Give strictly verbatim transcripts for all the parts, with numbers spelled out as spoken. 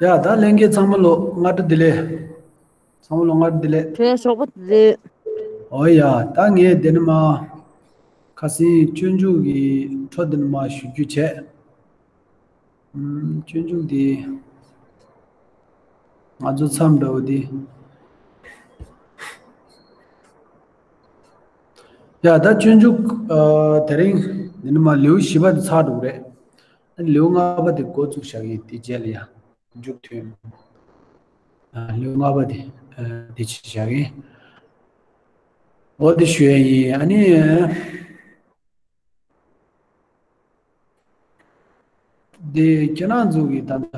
ཡ་ད་ལྷན་རྒྱས་ཚང་མ་ལོ་སྔ་དྲོ་བདེ་ལེགས། ཚང་མ་ལོ་སྔ་དྲོ་བདེ་ལེགས། ཁྱོད་ཞོགས་པ་བདེ་ལེགས། ཨོ་ཡ་ད་ངས་དེ་ནི་མ་ཁ་སང་སྤྱོད་འཇུག་གི་འཕྲོ་དེ་ནི་མ་ཞུ་རྒྱུ་བྱས། ཨུམ། སྤྱོད་འཇུག་དེ་ང་ཚོ་མཚམས་འདྲ་བོ་དེ། ཡ་ད་སྤྱོད་འཇུག་ཨ། དེ་རིང་འདི་ནི་མ་ལེའུ་བཞི་པ་དེ་ཚར་འགྲོ་གི་རེད། ཨ་ནི་ལེའུ་ལྔ་པ་དེ་འགོ་བཙུགས་བཞག་གི་དེ་རྗེས་ལ་ཡ་མཇུག་མཐུད། ཨ་ལེའུ་ལྔ་པ་དེ་ཨ། དེ་བྱས་བཞག་གི། འོ་དེ་ཞུ་ཡ་ཡིན། ཨ་ནི། འདི་ཁྱེད་རང་ཚོ་གི་ད་ལྟ་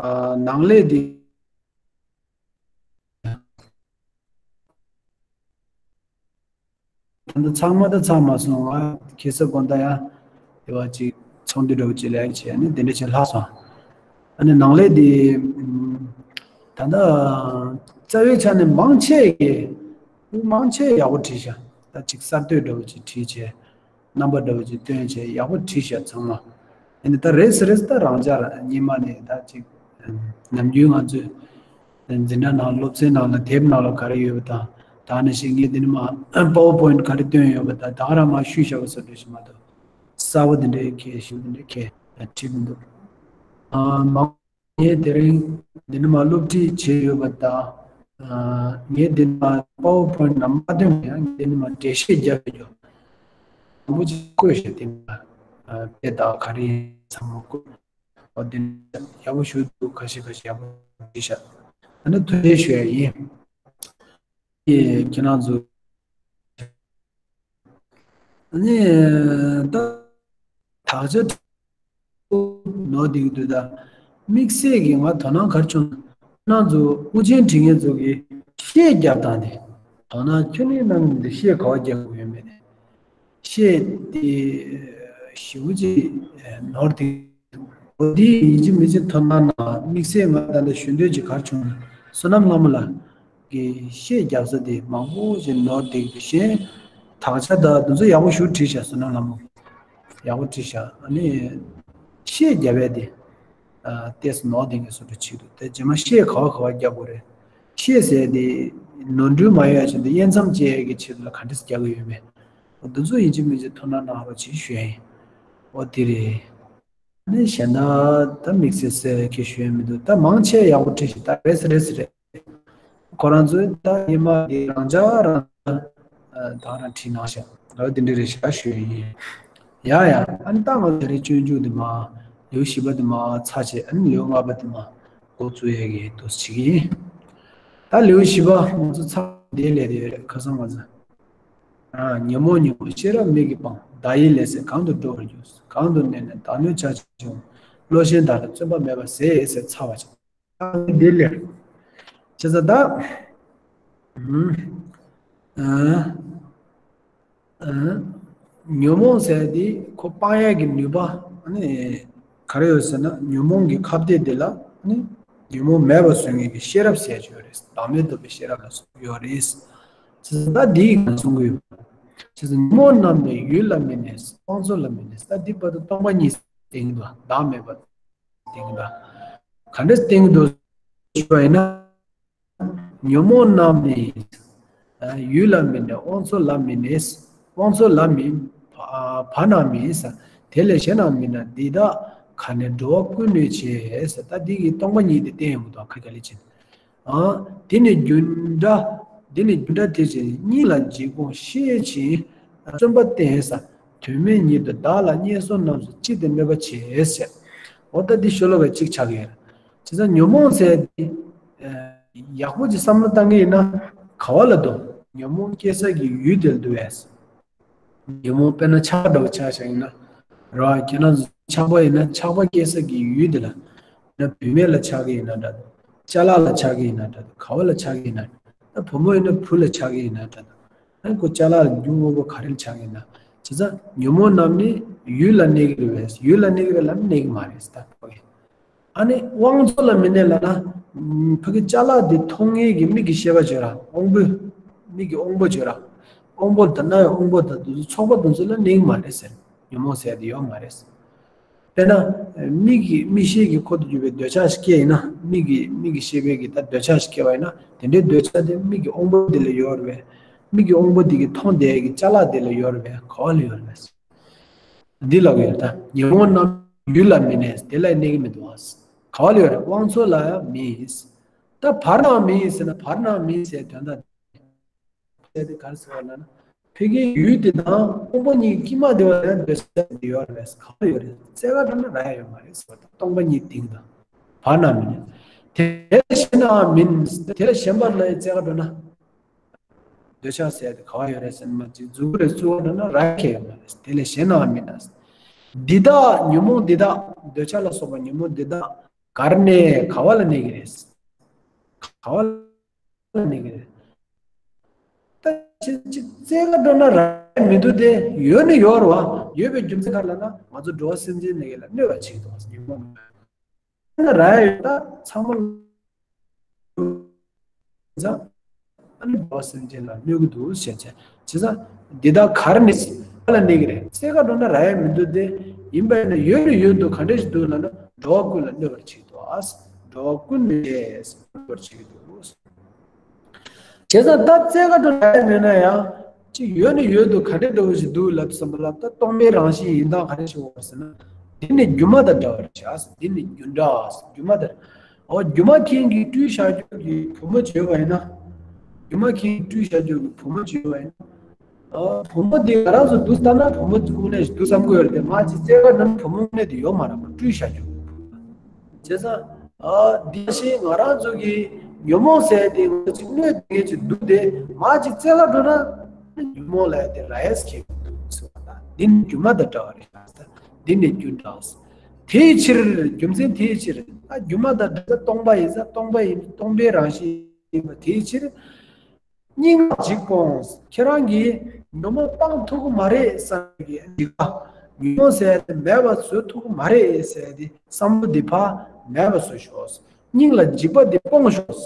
ཨ། ནང་ལས་འདི་ད་ལྟ་ཚང་མ་ད་ཚང་མ་སོང་ང་ཁེ་ས་དགོན་ད་ཡ་དེ་བ་ཅིག་ཚོང་འདུས་འདྲ་བོ་ཅིག་ལས་བྱས་ནས་དེ་འདྲ་བྱས་ལྷག་སོང་། ཨ་ནི་ནང་ལས་འདི་ད་ལྟ་རྩ་བའི་ཆ་ནས་མང་ཆེ་གི་མང་ཆེ་ཡག་པོ་བྲིས་ཤག་ད་ཅིག་གསར་གཏོད་འདྲ་བོ་ཅིག་བྲིས་བྱས། རྣམ་པ་འདྲ་བོ་ཅིག་སྟོན་བྱས་ཡག་པོ་བྲིས་ཤག་ཚང་མ། ཨ་ནི་ད་རེས་རེས་ད་རང་འཇགས་ར་སྔོན་མ་ནས་ད་ཅིག་ནམ་རྒྱུན་ང་ཚོས་འཛིན་གྲྭ་ནང་སློབ་ཚན་ནང་ལ་དེབ་ནང་ལ་ག་རེ་ཡོད་པ་དང་། ད་ནི་ཞིག་ངས་འདི་ནི་མ་པ་ཝར་པོ་ཡིན་ག་རེ་སྟོན་ཡོད་པ་དང་ད་ག་རང་མ་ཞུས་བཞག་པ་བཟོ་འདྲ་ཞིག་མ་གཏོགས་གསར་པ་འདི་འདྲའི་ཁྱད་ཞིག་འདི་འདྲའི་ཁྱད་བྲིས་མི་འདུག་ཨ་མང་ངས་དེ་རིང་འདི་ནི་མ་སློབ་ཁྲིད་བྱས་ཡོད་པ་དང་། ངས་འདི་ནི་མ་པ་ཝར་པོ་ཡིན་ནང་མ་སྟོན་ཡང་འདི་ནི་མ་འགྲེལ་བཤད་རྒྱབ་ཡོད། མང་པོ་ཅིག་བཀོད་བཞག་དེ་ནི་མ་དཔེ་དག་ག་རེ་ཡིན་ཚང་མ་བཀོད། འོ་འདི་ནི་ཡག་པོ་ཞུ་འདུག་ཁ་ཤས་ཁ་ཤས་ཡག་པོ་བྲིས་ཤག་ད་ནི་ཐུགས་རྗེ་ཞུ་ཡ་ཡིན། ཁྱེད་རང་ཚོ་ནི་ད་དག་ཆ་ནོར་བསྡད་ཀྱི་འདུག་ད་དམིགས་བསལ་གྱི་ང་དོ་སྣང་ག་རེ་བྱུང་། ཁྱེད་རང་ཚོ་དབུ་ཅན་དྲི་ངན་ཚོ་གི་ཤད་རྒྱབ་སྟངས་དེ་དོ་སྣང་ཁྱོན་ནས་གནང་གི་མི་འདུག་ཤད་ག་བ་རྒྱག་དགོས་ཡོད་མེད་ནས། ཤད་དེ་ཞེ་པོ་ཅིག་ནོར་བསྡད་འདུག་འོ་དེ་ཡིན་གཅིག་མིན་གཅིག་དོ་སྣང་གནང་། དམིགས་བསལ་ང་ད་ལྟ་ཞུ་འདོད་ཅིག་ག་རེ་བྱུང་ན་བསོད་ནམས་ལྷ་མོ་ལགས་ཀྱི་ཤད་རྒྱབ་ས་དེ་མང་པོ་ཞིག་ནོར་བསྡད་འདུག་གཞན་དག་ཆ་དང་དེ་ཚོ་ཡག་པོ་ཞེ་པོ་བྲིས་ཤག་བསོད་ནམས་ལྷ་མོ་ཡག་པོ་བྲིས་ཤག་ཨ་ནི་ཤད་རྒྱབ་ཡ་དེ་ཨ་ཏོག་ཙམ་ནོར་བསྡད་མཁན་བཟོ་འདྲ་བྱས་འདུག་དེ་རྗེས་མ་ཤད་ག་བ་ག་བ་རྒྱག་དགོས་རེད། ཤད་ཟེར་ཡ་དེ་ནོར་འཁྲུལ་མ་ཡོང་ཡ་ཆེད་དུ་དབྱེ་མཚམས་བཅད་ཡ་གི་ཆེད་དུ་ལ་ག་འདྲས་རྒྱག་གི་ཡོད་མེད། འོ་དེ་ཚོ་ཡིན་གཅིག་མིན་གཅིག་དོ་སྣང་གནང་རོགས་བྱེད་ཞུ་ཡ་ཡིན། འོ་དེ་རེད། ནི་གཞན་དག་ད་དམིགས་བསལ་གསལ་ཁྱེད་ཞུ་ཡ་མི་འདུག་ད་མང་ཆེ་ཡག་པོ་བྲིས་ཤག་ད་རེས་རེས་རེད། ཁོ་རང་ཚོས་ད་སྔོན་མ་དེ་རང་འཇགས་རང་ད་རང་བྲིས་གནང་ཤག་ད་དེ་འདྲ་རེད་ཤག་ཞུ་ཡ་ཡིན། ཡ་ཡ། ཨ་ནི་ད་ང་དེ་རིང་སྤྱོད་འཇུག་དེ་མ་ལེའུ་བཞི་པ་དེ་མ་ཚར་བྱས་ཨ་ནི་ལེའུ་ལྔ་པ་དེ་མ་འགོ་བཙུགས་ཡ་གི་འདུག་བྱེད་ཀྱི་ཡིན། ད་ལེའུ་བཞི་པ་ང་ཚོ་ཚར་དེ་ལས་དེ་རེད་ཁ་སང་ང་ཚོ། ཉོན་མོངས་ཉོན་མོངས་ཤེས་རབ་མིག་གིས་སྤང་། བདག་ཡིད་ལས་སད་གང་དུ་འགྲོ་བར་འགྱུར། གང་དུ་གནས་ནས་བདག་གནོད་བྱ་ཕྱིར་འབྱུང་། བློ་ཞན་བདག་ལ་བརྩོན་པ་མེད་པར་ཟད་ཟེར་ཚར་བ་ཅིག་ཨ་འདི་ལས། བྱས་ཙང་ད། ཨ། ཨ། ཉོན་མོངས་ཟེར་དེ་ཁོ་སྤང་ཡས་ཀྱི་ནུས་པ་ཨ་ནི་ག་རེ་ཡོད་ཟེར་ན་ཉོན་མོངས་ཀྱི་ཁ་གཏད་དེ་ལ་ཨ་ནི་ཉོན་མོངས་མེད་པར་བཟོ་མཁན་གྱི་ཤེས་རབ་ཟེར་ཡས་ཅིག་ཡོད་རེད། བདག་མེད་རྟོགས་པའི་ཤེས་རབ་ལ་སོགས་ཡོད་རེད། བྱས་ཙང་ད་འདི་ཡི་གང་གསུང་གི་ཡོད། བྱས་ཙང་ཉོན་མོངས་རྣམས་ནི་ཡུལ་ལ་མི་གནས། དབང་ཕྱུག་ལ་མི་གནས། ད་འདི་བར་དུ་སྟོང་པ་ཉིད་བསྟན་གྱི་འདུག་བདག་མེད་པ་བསྟན་གྱི་འདུག་ག་འདྲས་བསྟན་གྱི་འདུག་ཞུས་པ་ཡིན་ན། ཉོན་མོངས་རྣམས་ནི། ཡུལ་ལ་མི་གནས། དབང་ཕྱུག་ལ་མི་གནས། དབང་ཕྱུག་ལ་མིན། བ་ན་མིན། དེ་ལས་གཞན་ན་མིན་ན། འདི་དག་ག་ནས་འགྲོ་བ་ཀུན་གནོད་བྱེད། ད་འདི་གི་སྟོང་པ་ཉིད་དེ་བསྟན་ཡོང་གི་འདུག་ག་ག་ལེ་ཕྱིན། ཨ། དེ་ནི་རྒྱུ་འདྲ། དེ་ནི་རྒྱུ་འདྲ་དེ་བཞིན་ཉིད་ལ་འཇིགས་དགོངས་ཤེས་ཕྱིན། བརྩོན་པ་བསྟེན། དོན་མེད་ཉིད་དུ་བདག་ལ་བརྙས་བཅོས་རྣམས་སུ་ཅི་སྟེ་གནོད་པ་བྱེད་ཟེར། འོ་ད་འདི་ཤོ་ལོ་ཀ་གཅིག་ཆགས་ཀྱི་ཡོད། བྱས་ཙང་ཉོན་མོངས་ཟེར་དེ། ཡག་པོ་ཅིག་བསམ་བློ་བཏང་གི་ཡིན་ན་ག་བ་ལ་འདུག་ཉོན་མོངས་སྐྱེ་ས་ཀྱི་ཡུལ་དེ་ལ་འདུག་གས། ཉོན་མོངས་དཔེར་ན་ཆགས་པ་འདྲ་བོ་ཆ་བཞག་ཡིན་ན། ར་ཁྱེད་རང་ཚོ་ཆགས་པ་ཡིན་ན་ཆགས་པ་སྐྱེ་ས་ཀྱི་ཡུལ་དེ་ལ། ན་བུད་མེད་ལ་ཆགས་ཀྱི་ཡིན་ན་འདྲ་འདུག་ཅ་ལག་ལ་ཆགས་ཀྱི་ཡིན་ན་འདྲ་འདུག་ག་བ་ལ་ཆགས་ཀྱི་ཡིན་ན། ད་བུ་མོ་ཡིན་ན་བུ་ལ་ཆགས་ཀྱི་ཡིན་ན་འདྲ་འདུག་ཨ་ཁོ་ཅ་ལག་ལ་རྒྱུ་དངོས་པོ་ག་རེ་ལ་ཆགས་ཀྱི་ཡིན་ན། བྱས་ཙང་ཉོན་མོངས་རྣམས་ནི་ཡུལ་ལ་གནས་ཀྱི་རེད་པས། ཡུལ་ལ་གནས་ཀྱི་རེད་ལབ་ན་གནས་ཀྱི་མ་རེད་ད་ཕ་གི། ཨ་ནི་དབང་ཕྱུག་ལ་མི་གནས་ལབ་ན། ཕ་གི་ཅ་ལག་འདི་མཐོང་མཁན་གྱི་མིག་གི་ཤེས་པ་བྱོས་ར་དབང་པོ། མིག་གི་དབང་པོ་བྱོས་ར། དབང་པོ་དང་རྣ་བའི་དབང་པོ་དང་དེ་ཚོ་ཚོགས་པ་དེ་ཚོ་ལ་གནས་ཀྱི་མ་རེད་ཟེར། ཉོན་མོངས་ཟེར་ཡ་དེ་ཡོད་མ་རེད། དཔེར་ན། མིག་གི་མིག་ཤེས་ཀྱི་འཁོར་དུ་གྱུར་པའི་འདོད་ཆགས་ཤིག་སྐྱེས་ཡིན་ན། མིག་གི་མིག་གི་ཤེས་པའི་གི་ད་འདོད་ཆགས་ཤིག་སྐྱེས་པ་ཡིན་ན། དེ་འདྲའི་འདོད་ཆགས་དེ་མིག་གི་དབང་པོ་དེ་ལ་ཡོད་རེད་པས། མིག་གི་དབང་པོ་དེ་གིས་མཐོང་བསྡད་ཀྱི་ཅ་ལག་དེ་ལ་ཡོད་རེད་པས། ག་བ་ལ་ཡོད་རེད་པས། འདི་ལབ་ཀྱི་ཡོད་རེད། ད་ཉོན་མོངས་རྣམས་ཡུལ་ལ་མི་གནས། དེ་ལ་གནས་ཀྱི་མི་འདུག་ག་བ་ལ་ཡོད་རེད། དབང་ཕྱུག་ལ་ཡང་མི་གནས། ད་བར་ན་མི་གནས་ཟེར་ན། བར་ན་མི་གནས་ཟེར་དོན་དག་ཟེར་དེ་ག་རེ་ཟེར་བ་ལབ་ན། ཕ་གིའི་ཡུལ་དེ་དང་དབང་པོ་གཉིས་དཀྱིལ་མ་དེ་བ་ལ་འདོད་ཆགས་དེ་ཡོད་རེད་པས། ག་བ་ཡོད་རེད། རྩེ་ག་འགྲོ་ན་རག་ཡ་ཡོད་མ་རེད་ཟེར་བ་དང་། སྟོང་པ་ཉིད་དེ་དང་། བར་ན་མི་གནས། དེ་ལས་གཞན་ནའང་མིན། དེ་ལས་གཞན་པ་ལ་རྩེ་ག་འགྲོ་ན། འདོད་ཆགས་ཟེར་དེ་ག་བ་ཡོད་རེད་ཟེར་ན། མ་གཅིག་འཛུགས་རེད་བཙུགས་འགྲོ་ན་རག་ཡ་ཡོད་མ་རེད། དེ་ལས་གཞན་ནའང་མིན་ན། འདི་དག་ཉོན་མོངས་འདི་དག་འདོད་ཆགས་ལ་སོགས་པ་ཉོན་མོངས་འདི་དག་གར་གནས། ག་བ་ལ་གནས་ཀྱི་རེད། ག་བ་ལ་གནས་ཀྱི་རེད། ད་ཅི་ཅི་རྩེ་ག་འགྲོ་ན་རག་མི་འདུག་སྟེ། ཡོད་ནི་ཡོད་རེད་པ། ཡོད་པའི་རྒྱུ་མཚན་ག་རེ་ལབ་ན། ང་ཚོ་འགྲོ་བ་སེམས་ཅན་ནི་ལ་གནོད་པ་བྱེད་ཀྱི་འདུག་པ། ཉོན་མོངས་ནི་རག་ཡ་ཡོད། ད་ཚང་མ་ལ་ཨ་ནི་འགྲོ་བ་སེམས་ཅན་ལ་གནོད་ཀྱི་འདུག་ཟེར་བྱས། བྱས་ཙང་འདི་དག་གར་གནས། ག་བ་ལ་གནས་ཀྱི་རེད། རྩེ་ག་འགྲོ་ན་རག་ཡ་མི་འདུག་སྟེ། ཡིན་པས་ན་ཡོད་ནི་ཡོད་འདུག། ག་འདྲ་ཞིག་འདུག་ལབ་ན། འགྲོ་བ་ཀུན་ལ་གནོད་པར་བྱེད་དོ། འགྲོ་བ་ཀུན་ནས་གནོད་པར་བྱེད་དོ། བྱས་ཙང་ད་རྩེ་ག་འགྲོ་ན་རག་ཡ་མེད་ན་ཡང་། ཅིག་ཡོད་ནི་ཡོད་འདུག། ག་འདྲ་འདྲ་བོ་ཞིག་འདུག་ལབ་བསམ་པ་ལ། ད་སྟོང་པའི་རང་བཞིན་ཡིན་སྟངས་ག་རེ་ཞིག་ཡོད་ཟེར་ན། འདི་ནི་སྒྱུ་མ་དང་འདྲ་བར་བྱ། འདི་ནི་སྒྱུ་འདྲ། སྒྱུ་མ་དང་། འོ། སྒྱུ་མ་མཁན་གྱིས་སྤྲུལ་བཞག་རྒྱུ་གི་བུ་མོ་ཅིག་ཡོད་པ་ཡིན་ན། སྒྱུ་མ་མཁན་གྱིས་སྤྲུལ་བཞག་རྒྱུ་གི་བུ་མོ་ཅིག་ཡོད་པ་ཡིན་ན། ཨ། བུ་མོ་དེ་ང་རང་ཚོ་འདུག་ལྟ་ན་བུ་མོ་དངོས་གནས་ཤིག་འདུག་བསམ་གྱི་ཡོད་རེད་དེ། མ་གཅིག་རྩེ་ག་འགྲོ་ན་བུ་མོ་དངོས་གནས་དེ་ཡོད་མ་རེད་པ། སྤྲུལ་བཞག་རྒྱུ། བྱས་ཙང་། ཨ། འདི་བཞིན་ང་རང་ཚོ་གི་ཉོན་མོངས་ཟེར་དེ་ང་ཚོ་གཅིག་གནོད་བསྡད་མཁན་ཅིག་འདུག་སྟེ། མ་གཅིག་རྩེ་ག་འགྲོ་ན་ཉོན་མོངས་ལབ་ཡ་དེ་རག་ཡ་ཟེར་མཁན་འདུག་ཟེར་བ་དང་། འདི་ནི་སྒྱུ་མ་དང་འདྲ་བ་རེད། འདི་ནི་སྒྱུ་འདྲ། དེའི་ཕྱིར། རྒྱུ་མཚན་དེའི་ཕྱིར། ཨ། སྒྱུ་མ་དང་འདྲ་ས་སྟོང་པ་ཡིན་ས། སྟོང་པ་ཡིན། སྟོང་པའི་རང་བཞིན་ཡིན་པ་དེའི་ཕྱིར། སྙིང་ལ་འཇིགས་སྤོངས། ཁྱེད་རང་གིས་ཉོན་མོངས་སྤང་ཐུབ་ཀྱི་མ་རེད་བསམ་པའི་འཇིགས་པ། ཉོན་མོངས་ཟེར་ཡ་དེ་མེད་པ་བཟོ་ཐུབ་ཀྱི་མ་རེད་ཟེར་ཡ་དེ། བསམ་བློ་འདི་ཕར་མེད་པ་བཟོ་ཤོག། སྙིང་ལ་འཇིགས་པ་འདི་སྤོངས་ཤོག།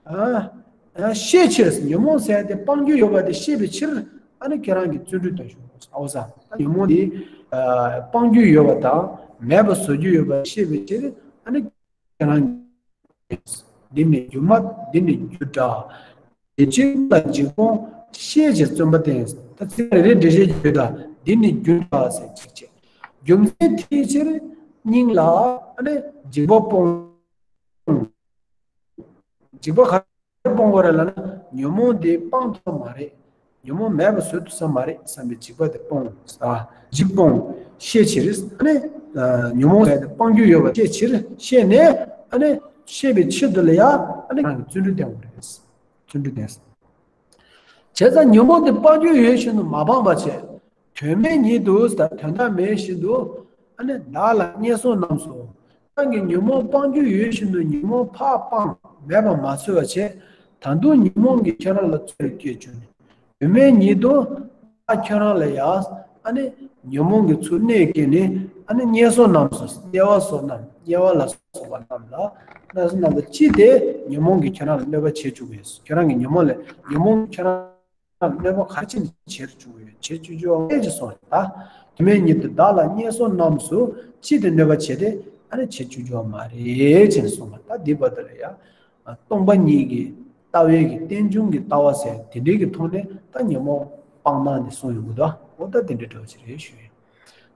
ཨ། ཨ། ཤེས་ཕྱིར། ཉོན་མོངས་ཟེར་ཡ་དེ་སྤང་རྒྱུ་ཡོད་པ་དེ་ཤེས་པའི་ཕྱིར། ཨ་ནི་ཁྱེད་རང་གིས་བརྩོན་འགྲུས་གཏོང་ཤོག། ཨའོ་ས། ད་ཉོན་མོངས་འདི། ཨ། སྤང་རྒྱུ་ཡོད་པ་དང་མེད་པ་བཟོ་རྒྱུ་ཡོད་པ་ཤེས་པའི་ཕྱིར། ཨ་ནི་ཁྱེད་རང་གིས། འདི་ནི་སྒྱུ་མ། འདི་ནི་སྒྱུ་འདྲ། དེ་ཕྱིར་ལ་འཇིགས་སྤོང་ཤེས་བྱེད་བརྩོན་པ་བསྟེན། ད་ཚིག་རེ་རེ་འགྲེལ་བཤད་བརྗོད་དང་། འདི་ནི་སྒྱུ་འདྲ་ཟེར་གཅིག་བྱས། རྒྱུ་མཚན་དེའི་ཕྱིར་སྙིང་ལ་ཨ་ནི་འཇིགས་པ་སྤོང་། འཇིགས་པ་ག་རེ་སྤོང་དགོས་རེད་ལབ་ན། ཉོན་མོངས་འདི་སྤང་ཐུབ་མ་རེད། ཉོན་མོངས་མེད་པ་བཟོ་ཐུབ་ས་མ་རེད་བསམ་པའི་འཇིགས་པ་དེ་སྤོང་། ཨ། འཇིགས་སྤོང་། ཤེས་ཕྱིར། ཨ་ནི། ཨ། ཉོན་མོངས་ཟེར་དེ་སྤང་རྒྱུ་ཡོད་པ་ཤེས་ཕྱིར། ཤེས་ནས། ཨ་ནི་ཤེས་པའི་ཆེད་དུ་ལ་ཡ། ཨ་ནི་རང་གིས་བརྩོན་འགྲུས་བསྟེན་དགོས་རེད། བརྩོན་འགྲུས་བསྟེན། བྱས་ཙང་ཉོན་མོངས་དེ་སྤང་རྒྱུ་ཡོད་བཞིན་དུ་མ་སྤངས་པ་བྱས། དོན་མེད་ཉིད་དུ་ཟེར། དོན་དག་མེད་བཞིན་དུ། ཨ་ནི་བདག་ལ་བརྙས་སོང་རྣམས་སོ། རང་གིས་ཉོན་མོངས་སྤང་རྒྱུ་ཡོད་བཞིན་དུ་ཉོན་མོངས་ཕར་སྤངས། མེད་པར་མ་བཟོས་པ་བྱས། ད་དུང་ཉོན་མོངས་ཀྱིས་ཁྱོད་རང་ལ་ཚུར་སྐྱེལ་བཅུག་ནས། དོན་མེད་ཉིད་དུ། ད་ཁྱོད་རང་ལ་ཡ། ཨ་ནི་ཉོན་མོངས་ཀྱིས་ཚུར་གནོད་བསྐྱལ་ནས། ཨ་ནི་བརྙས་སོང་རྣམས་སོ། དམྱལ་བ་སོགས་རྣམས། དམྱལ་བ་ལ་སོགས་པ་རྣམས་ལ། བརྙས་སོང་རྣམས་ལ་ཅི་སྟེ་ཉོན་མོངས་ཀྱིས་ཁྱོད་རང་ལ་གནོད་པ་བྱེད་བཅུག་པས། ཁྱོད་རང་གིས་ཉོན་མོངས་ལ། ཉོན་མོངས་ཁྱོད་རང་གནོད་པ་ག་རེ་བྱས་ནས་བྱེད་བཅུག་ཡོད། བྱེད་བཅུག་རྒྱུ་བ་མེད་ཅེས་གསུངས། ད་དོན་མེད་ཉིད་དུ་བདག་ལ་བརྙས་སོང་རྣམས་སུ། ཅི་སྟེ་གནོད་པ་བྱེད་དེ། ཨ་ནི་བྱེད་བཅུག་རྒྱུ་བ་མ་རེད་ཅེས་གསུངས་པ། ད་འདི་བར་དུ་ལ་ཡ། སྟོང་པ་ཉིད་ཀྱི་ལྟ་བའི་གི་རྟེན་འབྱུང་གི་ལྟ་བ་ཟེར་དེ་འདྲའི་གི་ཐོག་ནས་ད་ཉོན་མོངས་སྤང་སྟངས་འདི་གསུངས་ཡོང་གི་འདུག། འོ་ད་དེ་འདྲའི་འདྲ་བ་ཅིག་རེད་ཞུ་ཡིན།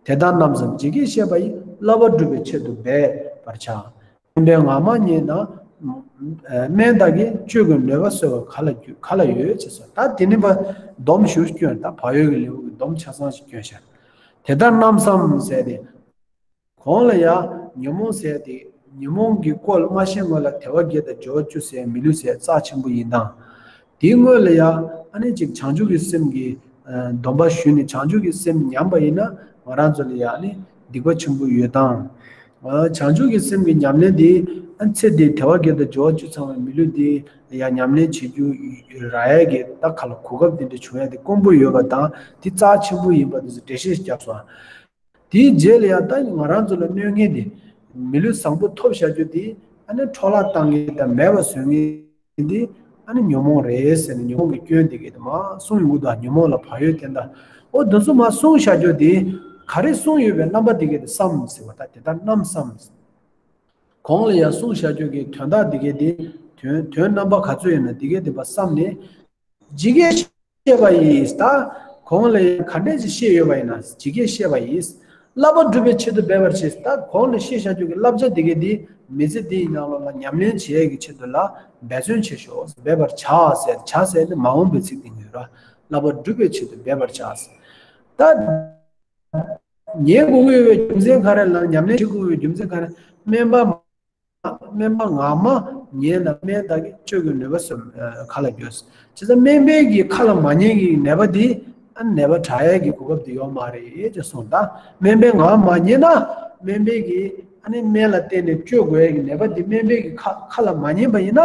དེ་དག་རྣམས་སམ་ཇི་སྐད་བཤད་པ་ཡི། བསླབ་པ་སྒྲུབ་པའི་ཆེད་དུ་འབད་པར་བྱ། སྟོན་པས་ངག་མ་བརྙས་ན། སྨན་བདག་གིས་བཅོས་ཀྱི་ནུས་པ་གསོ་བ་ག་ལ་ག་ལ་ཡོད་ཅེས་སོ། ད་དེ་ནི་བ་སྡོམ་ཞུ་སྐྱོན། ད་བག་ཡོད་ཀྱི་ལེའུ་གི་སྡོམ་ཆ་ཚང་ཞིག་སྐྱོན་ཤག། དེ་ལྟར་རྣམས་སམ་ཟེར་ཏེ། གོང་ལ་ཡང་ཉོན་མོངས་ཟེར་ཏེ། ཉོན་མོངས་ཀྱི་སྐོར་མ་བཤད་སྔོན་ལ་དལ་བ་བརྒྱད་དང་འབྱོར་བ་བཅུ་ཟེར་མི་ལུས་ཟེར་རྩ་ཆེན་པོ་ཡིན་སྟངས། དེའི་སྔོན་ལ་ཡང་ཨ་ནི་ཅིག་བྱང་ཆུབ་ཀྱི་སེམས་ཀྱི་ཨ་སྡོམ་པ་ཞུས་ནས། བྱང་ཆུབ་ཀྱི་སེམས་ཉམས་པ་ཡིན་ན་ང་རང་ཚོ་ལ་ཡང་ཨ་ནི་སྡིག་པ་ཆེན་པོ་ཡོད་སྟངས། ཨ་བྱང་ཆུབ་ཀྱི་སེམས་ཀྱི་ཉམས་ལེན་དེ། ཨ་ཚེ་འདིའི་དལ་བ་བརྒྱད་དང་འབྱོར་བ་བཅུ་ཚང་བའི་མི་ལུས་དེ་ཡང་ཉམས་ལེན་བྱེད་རྒྱུ་རག་ཡས་ཀྱི་ད་ག་ལ་གོ་སྐབས་དེ་འདྲ་བྱུང་ཡས་དེ་དཀོན་པོ་ཡོད་པ་དང་། དེ་རྩ་ཆེན་པོ་ཡིན་པ་དེ་ཚོ་འགྲེལ་བཤད་བརྒྱབ་སོང་། དེའི་རྗེས་ལ་ཡང་ད་ང་རང་ཚོ་ལ་གནོད་མཁན་དེ། མི་ལུས་བཟང་པོ་ཐོབ་བཞག་རྒྱུ་དེ། ཨ་ནི་འཕྲོ་བརླག་བཏང་མཁན་དང་མེད་པ་བཟོ་མཁན་དེ། ཨ་ནི་ཉོན་མོངས་རེད་ཟེར་ནས། ཉོན་མོངས་ཀྱི་སྐྱོན་དེ་གས་དེ་མར་གསུངས་ཡོང་གི་འདུག། ཉོན་མོངས་ལ་བག་ཡོད་བསྟེན་སྟངས། འོ་དེ་ཚོ་མར་གསུངས་བཞག་རྒྱུ་དེ། ག་རེ་གསུངས་ཡོད་པའི་རྣམ་པ་དེ་གས་དེ་བསམ་ཟེར་བ་ད་དེ་ལྟར་རྣམ་བསམ། གོང་ལ་ཡང་གསུངས་བཞག་རྒྱུ་གི་དོན་དག་དེ་གས་དེ་དོན་དོན་རྣམ་པ་ག་ཚོད་ཡོད་ན་དེ་གས་དེ་བ་བསམ་ནས། ཇི་སྐད་བཤད་པ་ཡིས་ད། གོང་ལ་ཡང་ག་འདྲས་ཅིག་བཤད་ཡོད་པ་ཡིན་ན་ཇི་སྐད་བཤད་པ་ཡིས། བསླབ་པ་སྒྲུབ་པའི་ཆེད་དུ་འབད་པར་བྱེད་ད་གོང་ལ་བཤད་བཞག་རྒྱུ་གི་བསླབ་བྱ་དེ་གས་དེ་མི་ཚེ་འདིའི་ནང་ལོགས་ལ་ཉམས་ལེན་བྱེད་ཡས་ཀྱི་ཆེད་དུ་ལ་འབད་བརྩོན་བྱེད་ཤོག་འབད་པར་བྱ་ཟེར་བྱ་ཟེར་ནི་མ་འོངས་པའི་ཚིག་དེ་ཡིན་ར། བསླབ་པ་སྒྲུབ་པའི་ཆེད་དུ་འབད་པར་བྱ་ཟེར། ད། ཉལ་དགོས་ཀྱི་ཡོད་པའི་རྒྱུ་མཚན་ག་རེ་ལ་ཉམས་ལེན་བྱེད་དགོས་ཀྱི་ཡོད་པའི་རྒྱུ་མཚན་ག་རེ། སྨན་པ་སྨན་པ་ངག་དམར་ཉལ་ན་སྨན་དག་གིས་བཅོས་ཀྱི་ནུས་པ་སོགས་ག་ལ་འགྱོ། བྱས་ཙང་སྨན་པའི་གི་ཁ་ལ་མ་ཉན་གྱི་ནད་པ་འདི་ཨ་ནད་པ་དྲག་ཡས་ཀྱི་གོ་སྐབས་འདི་ཡོད་མ་རེད་ཅེས་གསུངས། ད་སྨན་པའི་ངག་མ་ཉན་ན་སྨན་པའི་གི་ཨ་ནི་སྨན་ལ་བརྟེན་ནས་བཅོས་དགོས་ཡས་ཀྱི་ནད་པ་འདི་སྨན་པའི་གི་ཁ་ཁ་ལ་མ་ཉན་པ་ཡིན་ན་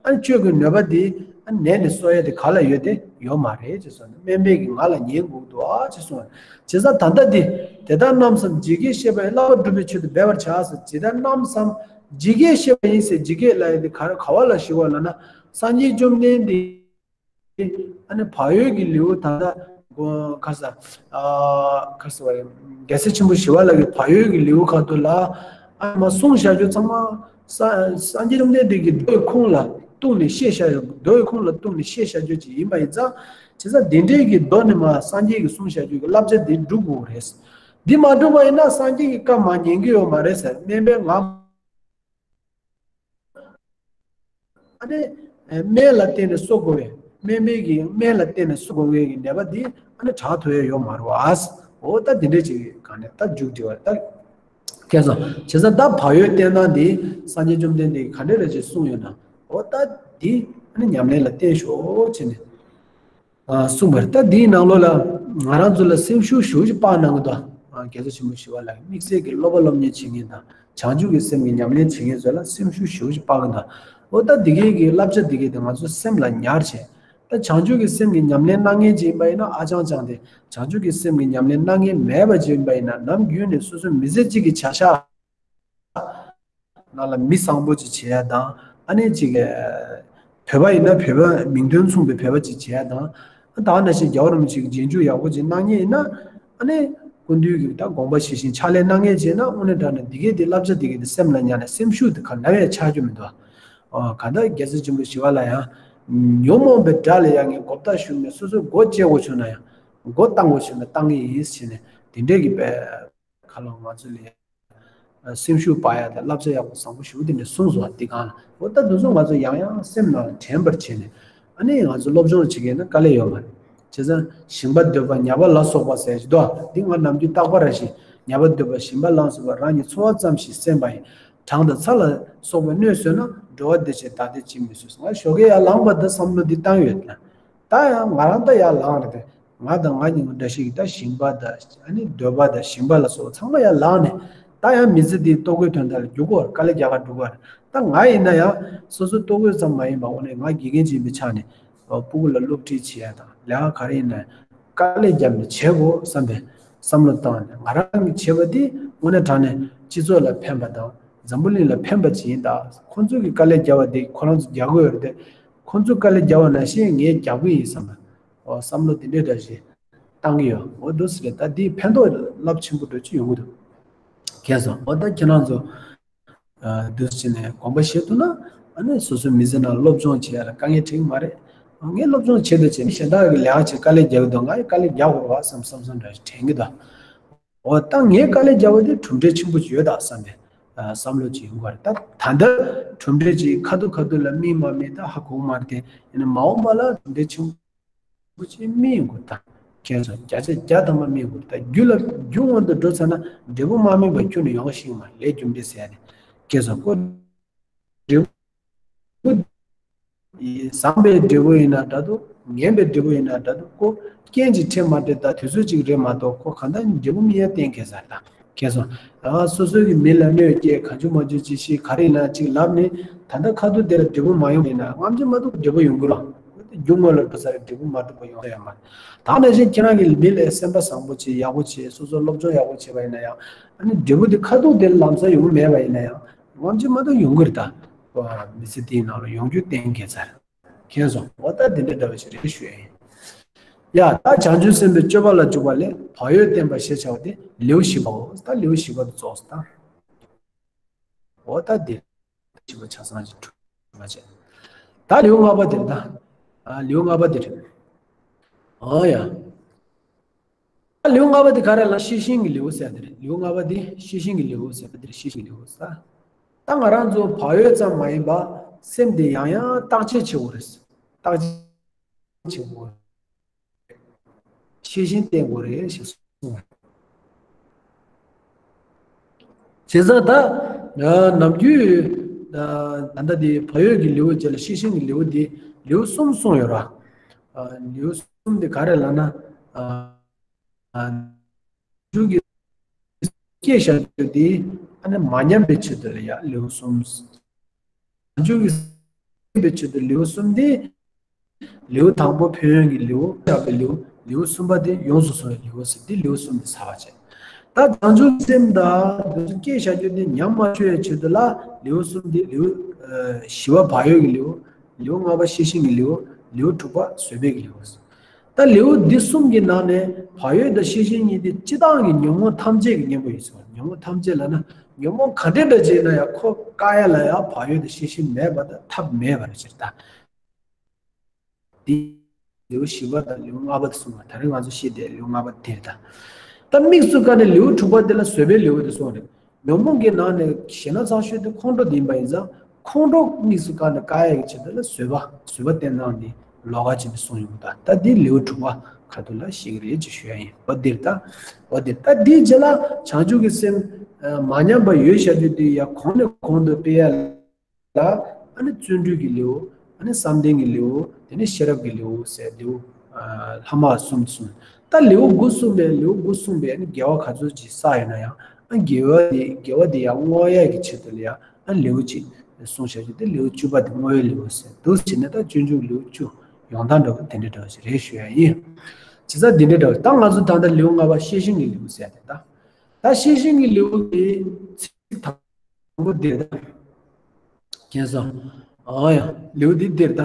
ཨ་ནི་བཅོས་ཀྱི་ནུས་པ་འདི་ཨ་ནད་ནས་གསོ་ཡས་དེ་ག་ལ་ཡོད་དེ་ཡོད་མ་རེད་ཅེས་གསུངས། སྨན་པའི་གི་ངག་ལ་ཉན་དགོས་འདུག་ཨ་ཅེས་གསུངས། བྱས་ཙང་ད་ལྟ་འདི་དེ་ལྟར་རྣམ་བསམ་ཇི་སྐད་བཤད་པ་ཡིས་བསླབ་པ་སྒྲུབ་པའི་ཆེད་དུ་འབད་པར་བྱ་ཟེར། ཇི་ལྟར་རྣམ་བསམ་ཇི་སྐད་བཤད་པ་ཡིས་ཟེར་ཇི་སྐད་ལ་ཡིན་དེ་ག་རེ་ག་བ་ལ་ཞུ་བ་ལབ་ན་སངས་རྒྱས་བཅོམ་ལྡན་འདས་ཨ་ནི་བག་ཡོད་ཀྱི་ལེའུ་ད་ལྟ་གོ་ཁ་ས་ཨ་ཁ་ས་བ་རེད། རྒྱལ་སྲས་ཆེན་པོ་ཞི་བ་ལྷ་གི་བག་ཡོད་ཀྱི་ལེའུ་ཁ་ཐུག་ལ་ཨ་མ་གསུངས་བཞག་རྒྱུ་ཚང་མ་ས་སངས་རྒྱས་བཅོམ་ལྡན་འདས་ཀྱི་མདོའི་ཁུངས་ལ་གཏུགས་ནས་བཤད་བཞག་ཡོད། མདོའི་ཁུངས་ལ་གཏུགས་ནས་བཤད་བཞག་རྒྱུ་ཅིག་ཡིན་པ་ཡིན་ཙང་། བྱས་ཙང་འདི་འདྲའི་གི་མདོ་ནས་མ་སངས་རྒྱས་ཀྱིས་གསུངས་བཞག་རྒྱུ་གི་བསླབ་བྱ་འདི་སྒྲུབ་དགོས་རེད། འདི་མ་སྒྲུབ་པ་ཡིན་ན་སངས་རྒྱས་ཀྱི་བཀའ་མ་ཉན་གྱི་ཡོད་མ་རེད་ཟེར། སྨན་པའི་ངག་ཨ་ནི་སྨན་ལ་བརྟེན་ནས་གསོ་དགོས་པས། སྨན་པའི་གི་སྨན་ལ་བརྟེན་ནས་གསོ་དགོས་པའི་གི་ནད་པ་འདི་ཨ་ནི་དྲག་ཐུབ་ཡས་ཡོད་མ་རེད་བ། འོ་ད་འདི་འདྲས་ཅིག་གང་ནས་ད་མཇུག་སྒྲིལ་བ་ད་མཁྱེན་སོང་། བྱས་ཙང་ད་བག་ཡོད་བསྟེན་སྟངས་འདི་སངས་རྒྱས་བཅོམ་ལྡན་འདས་ཀྱིས་ག་འདྲས་རེ་ཅིག་གསུངས་ཡོད་ན། འོ་ད་འདི་ཨ་ནི་ཉམས་ལེན་ལ་བརྟེན་ཤོག་ཅེས་ནས། གསུངས་པ་རེད། ད་འདིའི་ནང་ལོགས་ལ་ང་རང་ཚོ་ལ་སེམས་ཤུགས་ཞེ་པོ་ཅིག་སྤར་གནང་གི་འདུག་རྒྱལ་སྲས་ཆེན་པོ་ཞི་བ་ལྷ་གིས་དམིགས་བསལ་གྱི་སློབ་པ་སློབ་གཉེར་བྱེད་མཁན་དང་བྱང་ཆུབ་ཀྱི་སེམས་ཀྱི་ཉམས་ལེན་བྱེད་མཁན་ཚོ་ལ་སེམས་ཤུགས་ཞེ་པོ་ཅིག་སྤར་གི་འདུག་འོ་ད་འདི་གའི་གི་བསླབ་བྱ་འདི་གའི་དེ་ང་ཚོ་སེམས་ལ་ཉར་བྱས། ད་བྱང་ཆུབ་ཀྱི་སེམས་ཀྱི་ཉམས་ལེན་གནང་མཁན་ཅིག་ཡིན་པ་ཡིན་ན་ཨ་ཅང་ཅང་དེ་བྱང་ཆུབ་ཀྱི་སེམས་ཀྱི་ཉམས་ལེན་གནང་མཁན་མེད་པ་ཅིག་ཡིན་པ་ཡིན་ན་ནམ་རྒྱུན་ནས་སོ་སོའི་མི་ཚེ་གཅིག་གི་བྱ་གཞག་ནང་ལ་མི་བཟང་པོ་ཅིག་བྱེད་ཡ་དང་ཨ་ནི་ཅིག་བོད་པ་ཡིན་ན་བོད་པ་མིང་དོན་མཚུངས་པའི་བོད་པ་ཅིག་བྱེད་ཡ་དང་ད་ག་ནང་བཞིན་རྒྱལ་བ་རིན་པོ་ཆེ་གི་རྗེས་འཇུག་ཡག་པོ་ཅིག་གནང་མཁན་ཡིན་ན་ཨ་ནི་སྐུ་མདུན་གྱི་ད་དགོངས་པ་ཞི་ཞིང་ཕྱག་ལས་གནང་མཁན་བྱས་ན་དངོས་གནས་དྲང་གནས་འདི་གའི་འདི་བསླབ་བྱ་འདི་གའི་འདི་སེམས་ལ་ཉར་ནས་སེམས་ཤུགས་འདི་ག་ནམ་ཡང་ཆག་རྒྱུ་མི་འདུག་ཨ་གང་ལྟར་རྒྱལ་སྲས་ཆེན་པོ་ཞི་བ་ལྷ་ཡང་ཉོན་མོངས་པའི་དགྲ་ལ་ཡང་ངས་མགོ་བཏགས་ཞུགས་ནས་སོ་སོའི་མགོ་བཅད་དགོས་བྱུང་ན་ཡང་མགོ་བཏང་དགོས་བྱུང་ན་བཏང་གི་ཡིན་ཟེར་ནས་དེ་འདྲའི་གི་དཔེ་ཁ་ལོ་ང་ཚོ་ལ་སེམས་ཤུགས་སྤར་ཡ་དང་བསླབ་བྱ་ཡག་པོ་བཟང་པོ་ཞེ་པོ་དེ་འདྲ་གསུངས་སོང་། འདི་གང་ལ་འོ་ད་འདི་ཚོ་ང་ཚོ་ཡང་ཡང་སེམས་ནང་ལ་དྲན་པར་བྱས་ནས་ཨ་ནི་ང་ཚོ་སློབ་སྦྱོང་བྱེད་མཁན་ན་དཀའ་ལས་ཡོད་མ་རེད། བྱས་ཙང་ཞིང་པ་འདོད་པ་ཉ་པ་ལ་སོགས་པ་ཟེར་གྱི་འདུག་འདི་ང་ནམ་རྒྱུན་རྟག་པར་རེ་བཞིན་ཉ་པ་འདོད་པ་ཞིང་པ་ལ་སོགས་པ་རང་གི་འཚོ་བ་ཙམ་ཞིག་སེམས་པ་ཡིན། གྲང་དང་ཚ་ལ་སོགས་པའི་གནོད་བཟོད་ན་འགྲོ་བ་བདེ་ཆེན་བདག་བདེ་ཅིས་མི་བཟོད། ང་ཞོགས་ཀས་ཡར་ལངས་པ་འདི་བསམ་བློ་འདི་བཏང་ཡོད་ན། ད་ཡང་ང་རང་ད་ཡར་ལངས་རེད་དེ། ང་དང་ང་གཉིས་ཀྱི་འདྲ་ཞིག་ད་ཞིང་པ་དང་ཨ་ནི་འདོད་པ་དང་ཞིང་པ་ལ་སོགས་ཚང་མ་ཡར་ལངས་ནས་ད་ཡང་མི་ཚེ་འདིའི་ལྟོ་གོས་དོན་དག་ལ་རྒྱུག་གོ་དཀའ་ལས་རྒྱག་ག་འགྲོ་གོ་རེད། ད་ང་ཡིན་ན་ཡང་སོ་སོ་ལྟོ་གོས་ཙམ་མ་ཡིན་པ་འོ་ནས་ང་དགེ་རྒན་ཅིག་ཡིན་པའི་ཆ་ནས་སྤུ་གུ་ལ་སློབ་ཁྲིད་བྱེད་ཡ་དང་ལས་ཀ་ག་རེ་ཡིན་ན་དཀའ་ལས་བརྒྱབ་ནས་བྱེད་དགོས་བསམ་པའི་བསམ་བློ་བཏང་ནས་ང་རང་གིས་བྱེད་པ་འདི་དངོས་གནས་དྲང་གནས་སྤྱི་ཚོགས་ལ་ཕན་པ་དང་འཛམ་བུ་གླིང་ལ་ཕན་པ་ཅིག་ཡིན་ད། ཁོང་ཚོ་གིས་དཀའ་ལས་བརྒྱབ་པ་འདི་ཁོ་རང་ཚོ་རྒྱག་གི་ཡོད་རེད་དེ། ཁོང་ཚོས་དཀའ་ལས་བརྒྱབ་པ་ནང་བཞིན་ངས་རྒྱག་གི་ཡིན་བསམ་པ། འོ་བསམ་བློ་དེ་འདྲའི་འདྲ་ཞིག་བཏང་གི་ཡོད། འོ་འདུག་སེ་རེད། ད་འདིས་ཕན་ཐོགས་རླབས་ཆེན་པོ་འདྲ་ཅིག་ཡོང་གི་འདུག་མཁྱེན་སོང་། འོ་ད་ཁྱེད་རང་ཚོ་འདུག་སེ་ནས་དགོངས་པ་བཞེས་ཐུབ་ན་ཨ་ནི་སོ་སོའི་མི་ཚེ་ནང་སློབ་སྦྱོང་བྱེད་ཡ་ལ་དཀའ་ངལ་འཕྲད་ཀྱི་མ་རེད། ངས་སློབ་སྦྱོང་བྱེད་དུ་བྱེད་མི་གཞན་དག་གིས་ལས་ཀ་བྱེད་དཀའ་ལས་རྒྱག་གི་འདུག་ང་ཡང་དཀའ་ལས་རྒྱག་དགོས་རེད་བ་བསམ་བསམ་བསམ་འདྲ་ཞིག་དྲན་གྱི་འདུག་འོ་ད་ངས་དཀའ་ལས་བརྒྱབ་པ་དེ་གྲུབ་འབྲས་ཆེན་པོ་ཅིག་ཡོད་ད་བསམ་པའི་བསམ་བློ་ཅིག་ཡོང་གི་རེད། ད་ད་ལྟ་གྲུབ་འབྲས་ཅིག་ཁ་ཐུག་ཁ་ཐུག་ལ་སྨིན་མ་སྨིན་ད་ཧ་གོ་གི་མ་རེད་དེ། ཡིན་ན་མ་འོངས་པ་ལ་གྲུབ་འབྲས་ཆེན་པོ་ཅིག་སྨིན་ཡོང་གི་རེད། ད་མཁྱེན་སོང་། བརྒྱ་ཆ་བརྒྱ་ཐམ་པ་སྨིན་དགོས་རེད། ད་རྒྱུ་ལ་རྒྱུ་སྔོན་དུ་འགྲོ་ཚར་ན་འབྲས་བུ་མ་སྨིན་པ་ཁྱོན་ནས་ཡོང་ཤེས་ཀྱི་མ་རེད། ལས་རྒྱུ་འབྲས་ཟེར་ཡ་དེ་མཁྱེན་སོང་། ཁོ་འབྲས་བུ། བཟང་པའི་འབྲས་བུ་ཡིན་ན་འདྲ་འདུག་ངན་པའི་འབྲས་བུ་ཡིན་ན་འདྲ་འདུག་ཁོ་རྐྱེན་གྱིས་འཕྲད་མ་འཕྲད་ད་དུས་ཚོད་ཅིག་རེད་མ་གཏོགས་ཁོ་གང་ལྟར་འབྲས་བུ་སྨིན་ཡ་གཏན་འཁེལ་ས་རེད། ད་མཁྱེན་སོང་། ཨ་སོ་སོ་གི་མི་ལ་གནོད་སྐྱེལ་གང་བྱུང་མང་བྱུང་ཅིག་ཤི་ག་རེ་ཡིན་ན་ཅིག་ལབ་ནས་ད་ལྟ་ཁ་ཐུག་དེ་ལ་འབྲས་བུ་མ་ཡོང་ཡིན་ན་སྔ་ཕྱི་མ་གཏོགས་འབྲས་བུ་ཡོང་གི་རེད། རྒྱུ་སྔོན་ལ་འགྲོ་ས་རེད། འབྲས་བུ་མ་གཏོགས་པ་ཡོང་ས་ཡོད་མ་རེད། ད་ནང་བཞིན་ཁྱེད་རང་གི་མི་ལ་སེམས་པ་བཟང་པོ་བྱེད་ཡག་པོ་བྱེད་སོ་སོ་སློབ་སྦྱོང་ཡག་པོ་བྱེད་པ་ཡིན་ན་ཡང་ཨ་ནི་འབྲས་བུ་དེ་ཁ་ཐུག་དེ་ལམ་སང་ཡོང་གི་མེད་པ་ཡིན་ན་ཡང་། སྔ་ཕྱི་མ་གཏོགས་ཡོང་གི་རེད་ད། མི་ཚེ་འདིའི་ནང་ལ་ཡོང་རྒྱུ་གཏན་འཁེལ་ཚར། མཁྱེན་སོང་། འོ་ད་འདི་འདྲ་འདྲ་བ་ཞིག་རེད་ཞུ་ཡ་ཡིན། ཡ། ད་བྱང་ཆུབ་སེམས་དཔའི་སྤྱོད་པ་ལ་འཇུག་པ་ལས་བག་ཡོད་བསྟེན་པ་ཞེས་བྱ་བ་དེ་ལེའུ་བཞི་པའོ། ད་ལེའུ་བཞི་པ་དེ་རྫོགས་སོ། ད་འོ་ད་འདི་བཞི་པ་ཆ་ཚང་ཅིག་གྲུབ་པ་བྱས། ད་ལེའུ་ལྔ་པ་དེ་རེད་ད། ཨ། ལེའུ་ལྔ་པ་དེ་རེད། ཨོ་ཡ། ད་ལེའུ་ལྔ་པ་དེ་ག་རེ་ལབ་ན་ཤེས་བཞིན་གྱི་ལེའུ་ཟེར་དེ་རེད། ལེའུ་ལྔ་པ་དེ་ཤེས་བཞིན་གྱི་ལེའུ་ཟེར་བ་དེ་རེད། ཤེས་བཞིན་གྱི་ལེའུ་ཟེར། ད་ང་རང་ཚོ་བག་ཡོད་ཙམ་མ་ཡིན་པ་སེམས་དེ་ཡང་ཡང་བརྟག་དཔྱད་བྱེད་དགོས་རེད། བརྟག་དཔྱད་བྱེད་དགོས། ཤེས་བཞིན་བསྟེན་དགོས་རེད་ཞེས་གསུངས། བྱས་ཙང་ད་ནམ་རྒྱུན་ད་ལྟ་དེ་བག་ཡོད་ཀྱི་ལེའུ་བྱས་ལ་ཤེས་བཞིན་གྱི་ལེའུ་དེ་ལེའུ་གསུམ་གསུངས་ཡོད་ར། ལེའུ་གསུམ་དེ་ག་རེ་ལབ་ན། བྱང་ཆུབ་ཀྱི་སྐྱེས་བཞག་རྒྱུ་དེ་ཨ་ནི་མ་ཉམས་པའི་ཆེད་དུ་ལ་ཡ་ལེའུ་གསུམ། བྱང་ཆུབ་ཀྱི་སེམས་པའི་ཆེད་དུ་ལེའུ་གསུམ་སྟེ། ལེའུ་དང་པོ་ཕན་ཡོན་གྱི་ལེའུ། བཞག་པའི་ལེའུ། ལེའུ་གསུམ་པ་དེ་ཡོངས་སུ་བཟུང་བའི་ལེའུ་ཟེར་ཏེ་ལེའུ་གསུམ་དེ་ཚར་བ་བྱས། ད་བྱང་ཆུབ་སེམས་དང་བྱང་ཆུབ་སྐྱེས་བཞག་རྒྱུ་དེ་ཉམས་མ་བཅུག་པའི་ཆེད་དུ་ལ་ལེའུ་གསུམ་དེ་ལེའུ་བཞི་པ་བག་ཡོད་ཀྱི་ལེའུ། ལེའུ་ལྔ་པ་ཤེས་བཞིན་གྱི་ལེའུ། ལེའུ་དྲུག་པ་བཟོད་པའི་ལེའུ། ད་ལེའུ་འདི་གསུམ་གྱི་ནང་ནས་བག་ཡོད་དང་ཤེས་བཞིན་གཉིས་དེ་སྤྱིར་བཏང་གི་ཉོན་མོངས་ཐམས་ཅད་ཀྱི་གཉེན་པོ་ཡིན་ཟེར་བ། ཉོན་མོངས་ཐམས་ཅད་ལབ་ན་ཉོན་མོངས་ག་འདྲ་འདྲ་ཅིག་ཡིན་ན་ཡང་ཁོ་བཀག་ཡ་ལ་ཡང་བག་ཡོད་དང་ཤེས་བཞིན་མེད་པ་དང་ཐབས་མེད་པ་རེད་ཟེར། ད་འདི་ལེའུ་བཞི་པ་དང་ལེའུ་ལྔ་པ་དེ་གསུངས་པ། ད་རེས་ང་ཚོ་བཤད་བསྡད་ལེའུ་ལྔ་པ་དེ་རེད་ད། ད་དམིགས་སུ་བཀར་ནས་ལེའུ་དྲུག་པ་དེ་ལ་བཟོད་པའི་ལེའུ་དེ་གསུངས་རེད། ཉོན་མོངས་ཀྱི་ནང་ནས་ཞེ་ན་ཚ་ཤོས་དེ་ཁོང་ཁྲོ་དེ་ཡིན་པ་ཡིན་ཙང་ཁོང་ཁྲོ་དམིགས་སུ་བཀར་ནས་བཀག་ཡ་གི་ཆེད་དུ་ལ་བཟོད་པ། བཟོད་པ་བསྟེན་སྟངས་དེ་ལོགས་ཀ་ཅིག་ནས་གསུངས་ཡོང་གི་འདུག་ད་འདི་ལེའུ་དྲུག་པ་ཁ་ཐུག་ལ་ཤེས་ཀྱི་རེད་ཅེས་ཞུ་ཡ་ཡིན། འོ་འདིར་ད། འོ་འདིར་ད་འདིའི་རྗེས་ལ་བྱང་ཆུབ་ཀྱི་སེམས་མ་ཉམས་པ་ཡོད་བཞག་རྒྱུ་དེ་ཡང་གོང་ནས་གོང་དུ་སྤེལ་ཡ་ལ། ཨ་ནི་བརྩོན་འགྲུས་ཀྱི་ལེའུ། ཨ་ནི་བསམ་གཏན་གྱི་ལེའུ། དེ་ནས་ཤེས་རབ་ཀྱི་ལེའུ་ཟེར་ལེའུ་ལྷག་མ་གསུམ་གསུངས། ད་ལེའུ་དགུ་གསུངས་པས། ལེའུ་དགུ་གསུངས་པས་ཨ་ནི་དགེ་བ་ག་ཚོད་ཅིག་བསགས་ཡོད་ན་ཡང་ཨ་དགེ་བ་དེ་དགེ་བ་དེ་ཡང་བསྔོ་ཡ་གི་ཆེད་དུ་ལ་ཡང་ཨ་ལེའུ་གཅིག་གསུངས་བཞག་རྒྱུ་དེ་ལེའུ་བཅུ་པ་དེ་བསྔོ་བའི་ལེའུ་ཟེར། འདུག་བྱས་ནས་ད་སྤྱོད་འཇུག་ལེའུ་བཅུ་ཡོང་སྟངས་འདྲ་བོ་དེ་འདྲ་འདྲ་བོ་ཞིག་རེད་ཞུ་ཡ་ཡིན། བྱས་ཙང་འདི་འདྲ་འདྲ་བོ། ད་ང་ཚོ་ད་ལྟ་ལེའུ་ལྔ་པ་ཤེས་བཞིན་གྱི་ལེའུ་ཟེར་ཡ་དེ། ད་ད་ཤེས་བཞིན་གྱི་ལེའུ་གི་ཚིག་དང་པོ་འདིར་ད། མཁྱེན་སོང་། ཨོ་ཡ། ལེའུ་འདི་འདིར་ད།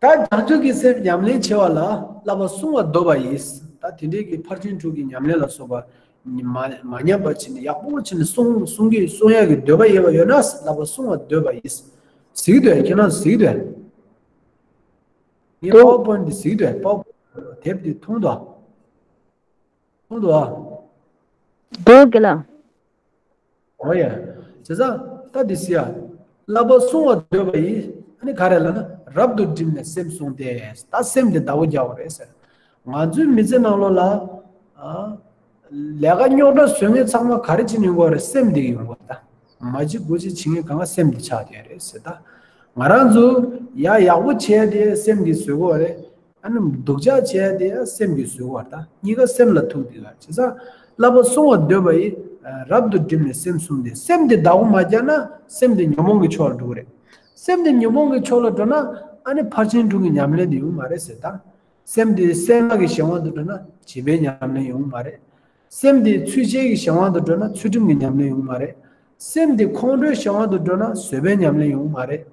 ད་བྱང་ཆུབ་ཀྱི་སེམས་ཉམས་ལེན་བྱེད་པ་ལ་བསླབ་པ་བསྲུང་བར་འདོད་པ་ཡིས། ད་དེ་འདྲའི་གི་ཕར་ཕྱིན་དྲུག་གི་ཉམས་ལེན་ལ་སོགས་པ་མ་མ་ཉམས་པ་བྱས་ནས་ཡག་པོ་བྱས་ནས་བསྲུང་བསྲུང་གི་བསྲུང་ཡག་གི་འདོད་པ་ཡོད་པ་ཡོད་ན་བསླབ་པ་བསྲུང་བར་འདོད་པ་ཡིས། གཟིགས་འདུག་ཁྱེད་རང་གཟིགས་འདུག་ངས་འདུག་པའོ་པོན་འདི་གཟིགས་འདུག་པའོ་པོན་དེབ་འདི་མཐོང་འདུག་མཐོང་འདུག་ཨ། འདུག་གི་ལ། ཨོ་ཡ། བྱས་ཙང་ད་འདི་སི་ཡ། བསླབ་པ་བསྲུང་བར་འདོད་པ་ཡིས། ཨ་ནི་ག་རེ་ལབ་ན་རབ་ཏུ་བསྒྲིམས་ནས་སེམས་བསྲུང་སྟེ། ད་སེམས་འདི་བདག་པོ་རྒྱག་དགོས་རེད་ཟེར། ང་ཚོའི་མི་ཚེ་ནང་ལོགས་ལ། ཨ། ལས་ཀ་རྙོག་དྲ་བཟོ་མཁན་ཚང་མ་ག་རེ་བྱེད་ནས་ཡོང་གི་ཡོད་རེད། སེམས་འདི་ཡོང་གི་ཡོད་རེད་ད། མ་བྱེད་དགུ་བྱེད་བྱེད་མཁན་གང་ག་སེམས་འདི་ཆགས་བསྡད་ཡོད་རེད་ཟེར་ད། ང་རང་ཚོ་ཡ་ཡག་པོ་བྱས་ཏེ་སེམས་འདི་བཟོ་གི་ཡོད་རེད། ཨ་ནི་སྡུག་ཅག་བྱས་ཏེ་སེམས་ཀྱིས་བཟོས་པར་ད་གཉིས་ཀ་སེམས་ལ་ཐུག་དེ་ག་བྱས་ཙང་བསླབ་པ་བསྲུང་བར་འདོད་པ་ཡིས། རབ་ཏུ་བསྒྲིམས་ནས་སེམས་བསྲུང་སྟེ། སེམས་དེ་བདག་པོ་མ་རྒྱག་ན་སེམས་དེ་ཉོན་མོངས་ཀྱི་ཕྱོགས་ལ་འགྲོ་གི་རེད། སེམས་དེ་ཉོན་མོངས་ཀྱི་ཕྱོགས་ལ་འགྲོ་ན་ཨ་ནི་ཕར་ཕྱིན་དྲུག་གི་ཉམས་ལེན་དེ་ཡོང་མ་རེད་ཟེར་ད། སེམས་དེ་གསལ་བ་གི་གཞན་དབང་དུ་འགྲོ་ན་བྱིས་པའི་ཉམས་ལེན་ཡོང་མ་རེད། སེམས་དེ་ཚུལ་འཆལ་གྱི་གཞན་དབང་དུ་འགྲོ་ན་ཚུལ་ཁྲིམས་ཀྱི་ཉམས་ལེན་ཡོང་མ་རེད། སེམས་དེ་ཁོང་ཁྲོའི་གཞན་དབང་དུ་འགྲོ་ན་བཟོད་པའི་ཉམས་ལེན་ཡོང་མ་རེད།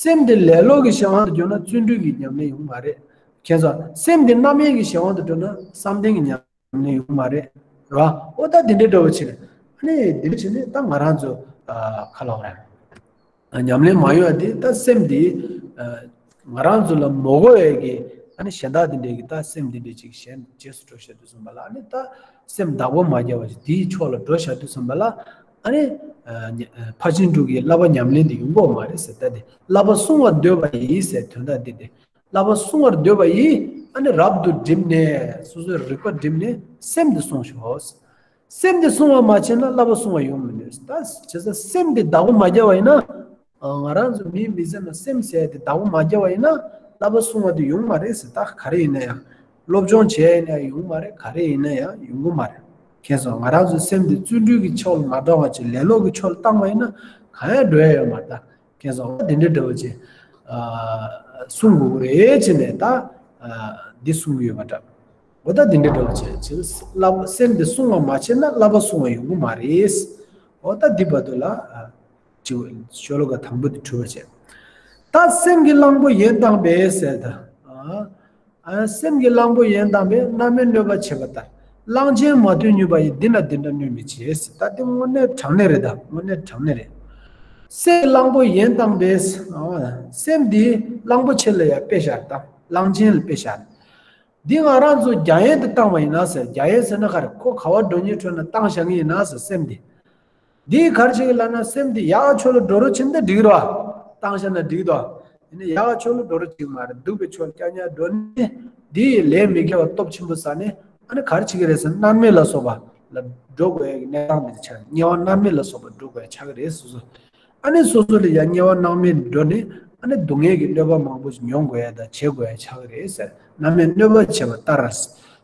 སེམས་དེ་ལེ་ལོ་གི་གཞན་དབང་དུ་འགྲོ་ན་བརྩོན་འགྲུས་ཀྱི་ཉམས་ལེན་ཡོང་མ་རེད། མཁྱེན་སོང་། སེམས་དེ་རྣམ་གཡེང་གི་གཞན་དབང་དུ་འགྲོ་ན་བསམ་གཏན་གྱི་ཉམས་ལེན་ཡོང་མ་རེད། ར། ཨོ་ད་འདི་འདྲའི་འདྲ་བོ་བྱས་ནས་ཨ་ནི་འདི་འདྲ་བྱས་ནས་ད་ང་རང་ཚོ་ཨ་ག་ལབ་དགོས་རེད། ཉམས་ལེན་མ་ཡོང་བ་དེ་ད་སེམས་དེ་ཨ་ང་རང་ཚོ་ལ་མ་དགོས་པའི་གི་ཨ་ནི་གཞན་དག་དེ་འདྲའི་གི་ད་སེམས་དེ་འདྲའི་ཅིག་གཞན་རྗེས་སུ་འགྲོ་བྱེད་དུས་ཙམ་པ་ལ་ཨ་ནི་ད་སེམས་བདག་པོ་མ་རྒྱབ་པ་ཞིག་དེའི་ཕྱོགས་ལ་འགྲོ་བྱ་དུས་ཙམ་པ་ལ་ཨ་ནི་ཨ་ཕར་ཕྱིན་དྲུག་གི་བསླབ་པ་ཉམས་ལེན་དེ་ཡོང་གི་ཡོད་མ་རེད་ཟེར། ད་དེ་བསླབ་པ་བསྲུང་བར་འདོད་པ་ཡིས་ཟེར་དོན་དག་འདི་སྟེ། བསླབ་པ་བསྲུང་བར་འདོད་པ་ཡིས་ཨ་ནི་རབ་ཏུ་བསྒྲིམས་ནས་སོ་སོའི་རིག་པ་བསྒྲིམས་ནས་སེམས་དེ་བསྲུང་ཤོག་སེམས་དེ་བསྲུང་བ་མ་བྱས་ན་བསླབ་པ་བསྲུང་བ་ཡོང་མི་ནུས། ད་བྱས་ཙང་སེམས་དེ་བདག་པོ་མ་རྒྱབ་པ་ཡིན་ན། ང་རང་ཚོ་མིའི་མི་ཚེ་ནང་སེམས་ཟེར་དེ་བདག་པོ་མ་རྒྱབ་པ་ཡིན་ན་བསླབ་པ་བསྲུང་བ་དེ་ཡོང་མ་རེད་ཟེར། ད་ག་རེ་ཡིན་ན་ཡང་སློབ་སྦྱོང་བྱས་ཡིན་ན་ཡང་ཡོང་མ་རེད། ག་རེ་ཡིན་ན་ཡང་ཡོང་གི་མ་རེད། མཁྱེན་སོང་། ང་རང་ཚོའི་སེམས་དེ་བརྩོན་འགྲུས་ཀྱི་ཕྱོགས་ལ་མ་བཏང་བ་ཅིག་ལེ་ལོ་གི་ཕྱོགས་ལ་བཏང་བ་ཡིན་ན་གང་ཡང་འགྲོ་ཡ་ཡོད་མ་རེད། ད་མཁྱེན་སོང་། འདི་འདྲ་འདྲ་བོ་ཅིག་ཨ་གསུང་དགོས་ཀྱི་རེད་ཅེས་ནས་ད་ཨ་འདི་གསུང་གི་ཡོད་པ་འདྲ། འོ་ད་འདི་འདྲ་འདྲ་བོ་ཅིག་ཅིག་བསླབ་སེམས་འདི་བསྲུང་བ་མ་བྱས་ན་བསླབ་པ་བསྲུང་བ་ཡོང་གི་མ་རེད། འོ་ད་འདི་བར་དུ་ལ་ཨ་ཅིག་ཤོ་ལོ་ཀ་དང་པོ་འདི་གྲུབ་པ་བྱས། ད་སེམས་ཀྱི་གླང་པོ་ཡོན་བཏང་བས་ཟེར་ད། ཨ་ ཨ། སེམས་ཀྱི་གླང་པོ་ཡན་བཏང་བས། མནར་མེད་གནོད་པ་བྱེད་པ་ལྟར། གླང་ཆེན་མ་ཐུལ་མྱུར་བ་ཡིས། འདི་ན་འདི་འདྲ་གནོད་མི་བྱེད། ད་དེ་དངོས་གནས་དྲང་གནས་རེད། ད་དངོས་གནས་དྲང་གནས་རེད། སེམས་གླང་པོ་ཡན་བཏང་བས། ཨ། སེམས་འདི་གླང་པོ་ཆེ་ལ་ཡང་དཔེ་བཞག་ད། གླང་ཆེན་ལ་དཔེ་བཞག་ད། འདི་ང་རང་ཚོ་རྒྱ་ཡན་དུ་བཏང་བ་ཡིན་ན་ཟེར། རྒྱ་ཡན་ཟེར་ན་ག་རེ། ཁོ་ག་བ་འགྲོ་སྙིང་འདོད་ན་བཏང་བཞག་གི་ཡིན་ན་ཟེར། སེམས་འདི། འདིས་ག་རེ་བྱེད་ཀྱི་ལབ་ན། སེམས་འདི་ཡག་ཕྱོགས་ལ་འགྲོ་རོགས་བྱེད་ན་འགྲིག་རོ། བཏང་བཞག་ན་འགྲིག་དོ། ཡིན་ན་ཡག་ཕྱོགས་ལ་འགྲོ་རོགས་བྱེད་ཀྱི་མ་རེད། སྡུག་པའི་ཕྱོགས་ལ་རྐྱང་རྐྱང་འགྲོ་ནས། འདི་ཡི་ལས་མི་དགེ་བ་སྟོབས་ཆེན་པོ་བསགས་ནས། ཨ་ནི་ག་རེ་བྱེད་ཀྱི་རེད་ཟེར་ན། མནར་མེད་ལ་སོགས་པ་ལ་འགྲོ་དགོས་ཡ་གི་གནས་སྟངས་འདི་ཆགས། དམྱལ་བ་མནར་མེད་ལ་སོགས་པ་འགྲོ་དགོས་ཡ་ཆགས་ཀྱི་རེད། སོ་སོ། ཨ་ནི་སོ་སོ་ལ་ཡང་དམྱལ་བ་མནར་མེད་འགྲོ་ནས། ཨ་ནི་སྡུག་བསྔལ་གྱི་གནོད་པ་མང་པོ་ཞིག་མྱོང་དགོས་ཡ་དང་བྱེད་དགོས་ཡ་ཆགས་ཀྱི་རེད་ཟེར། མནར་མེད་གནོད་པ་བྱེད་པ་ལྟར། བྱས་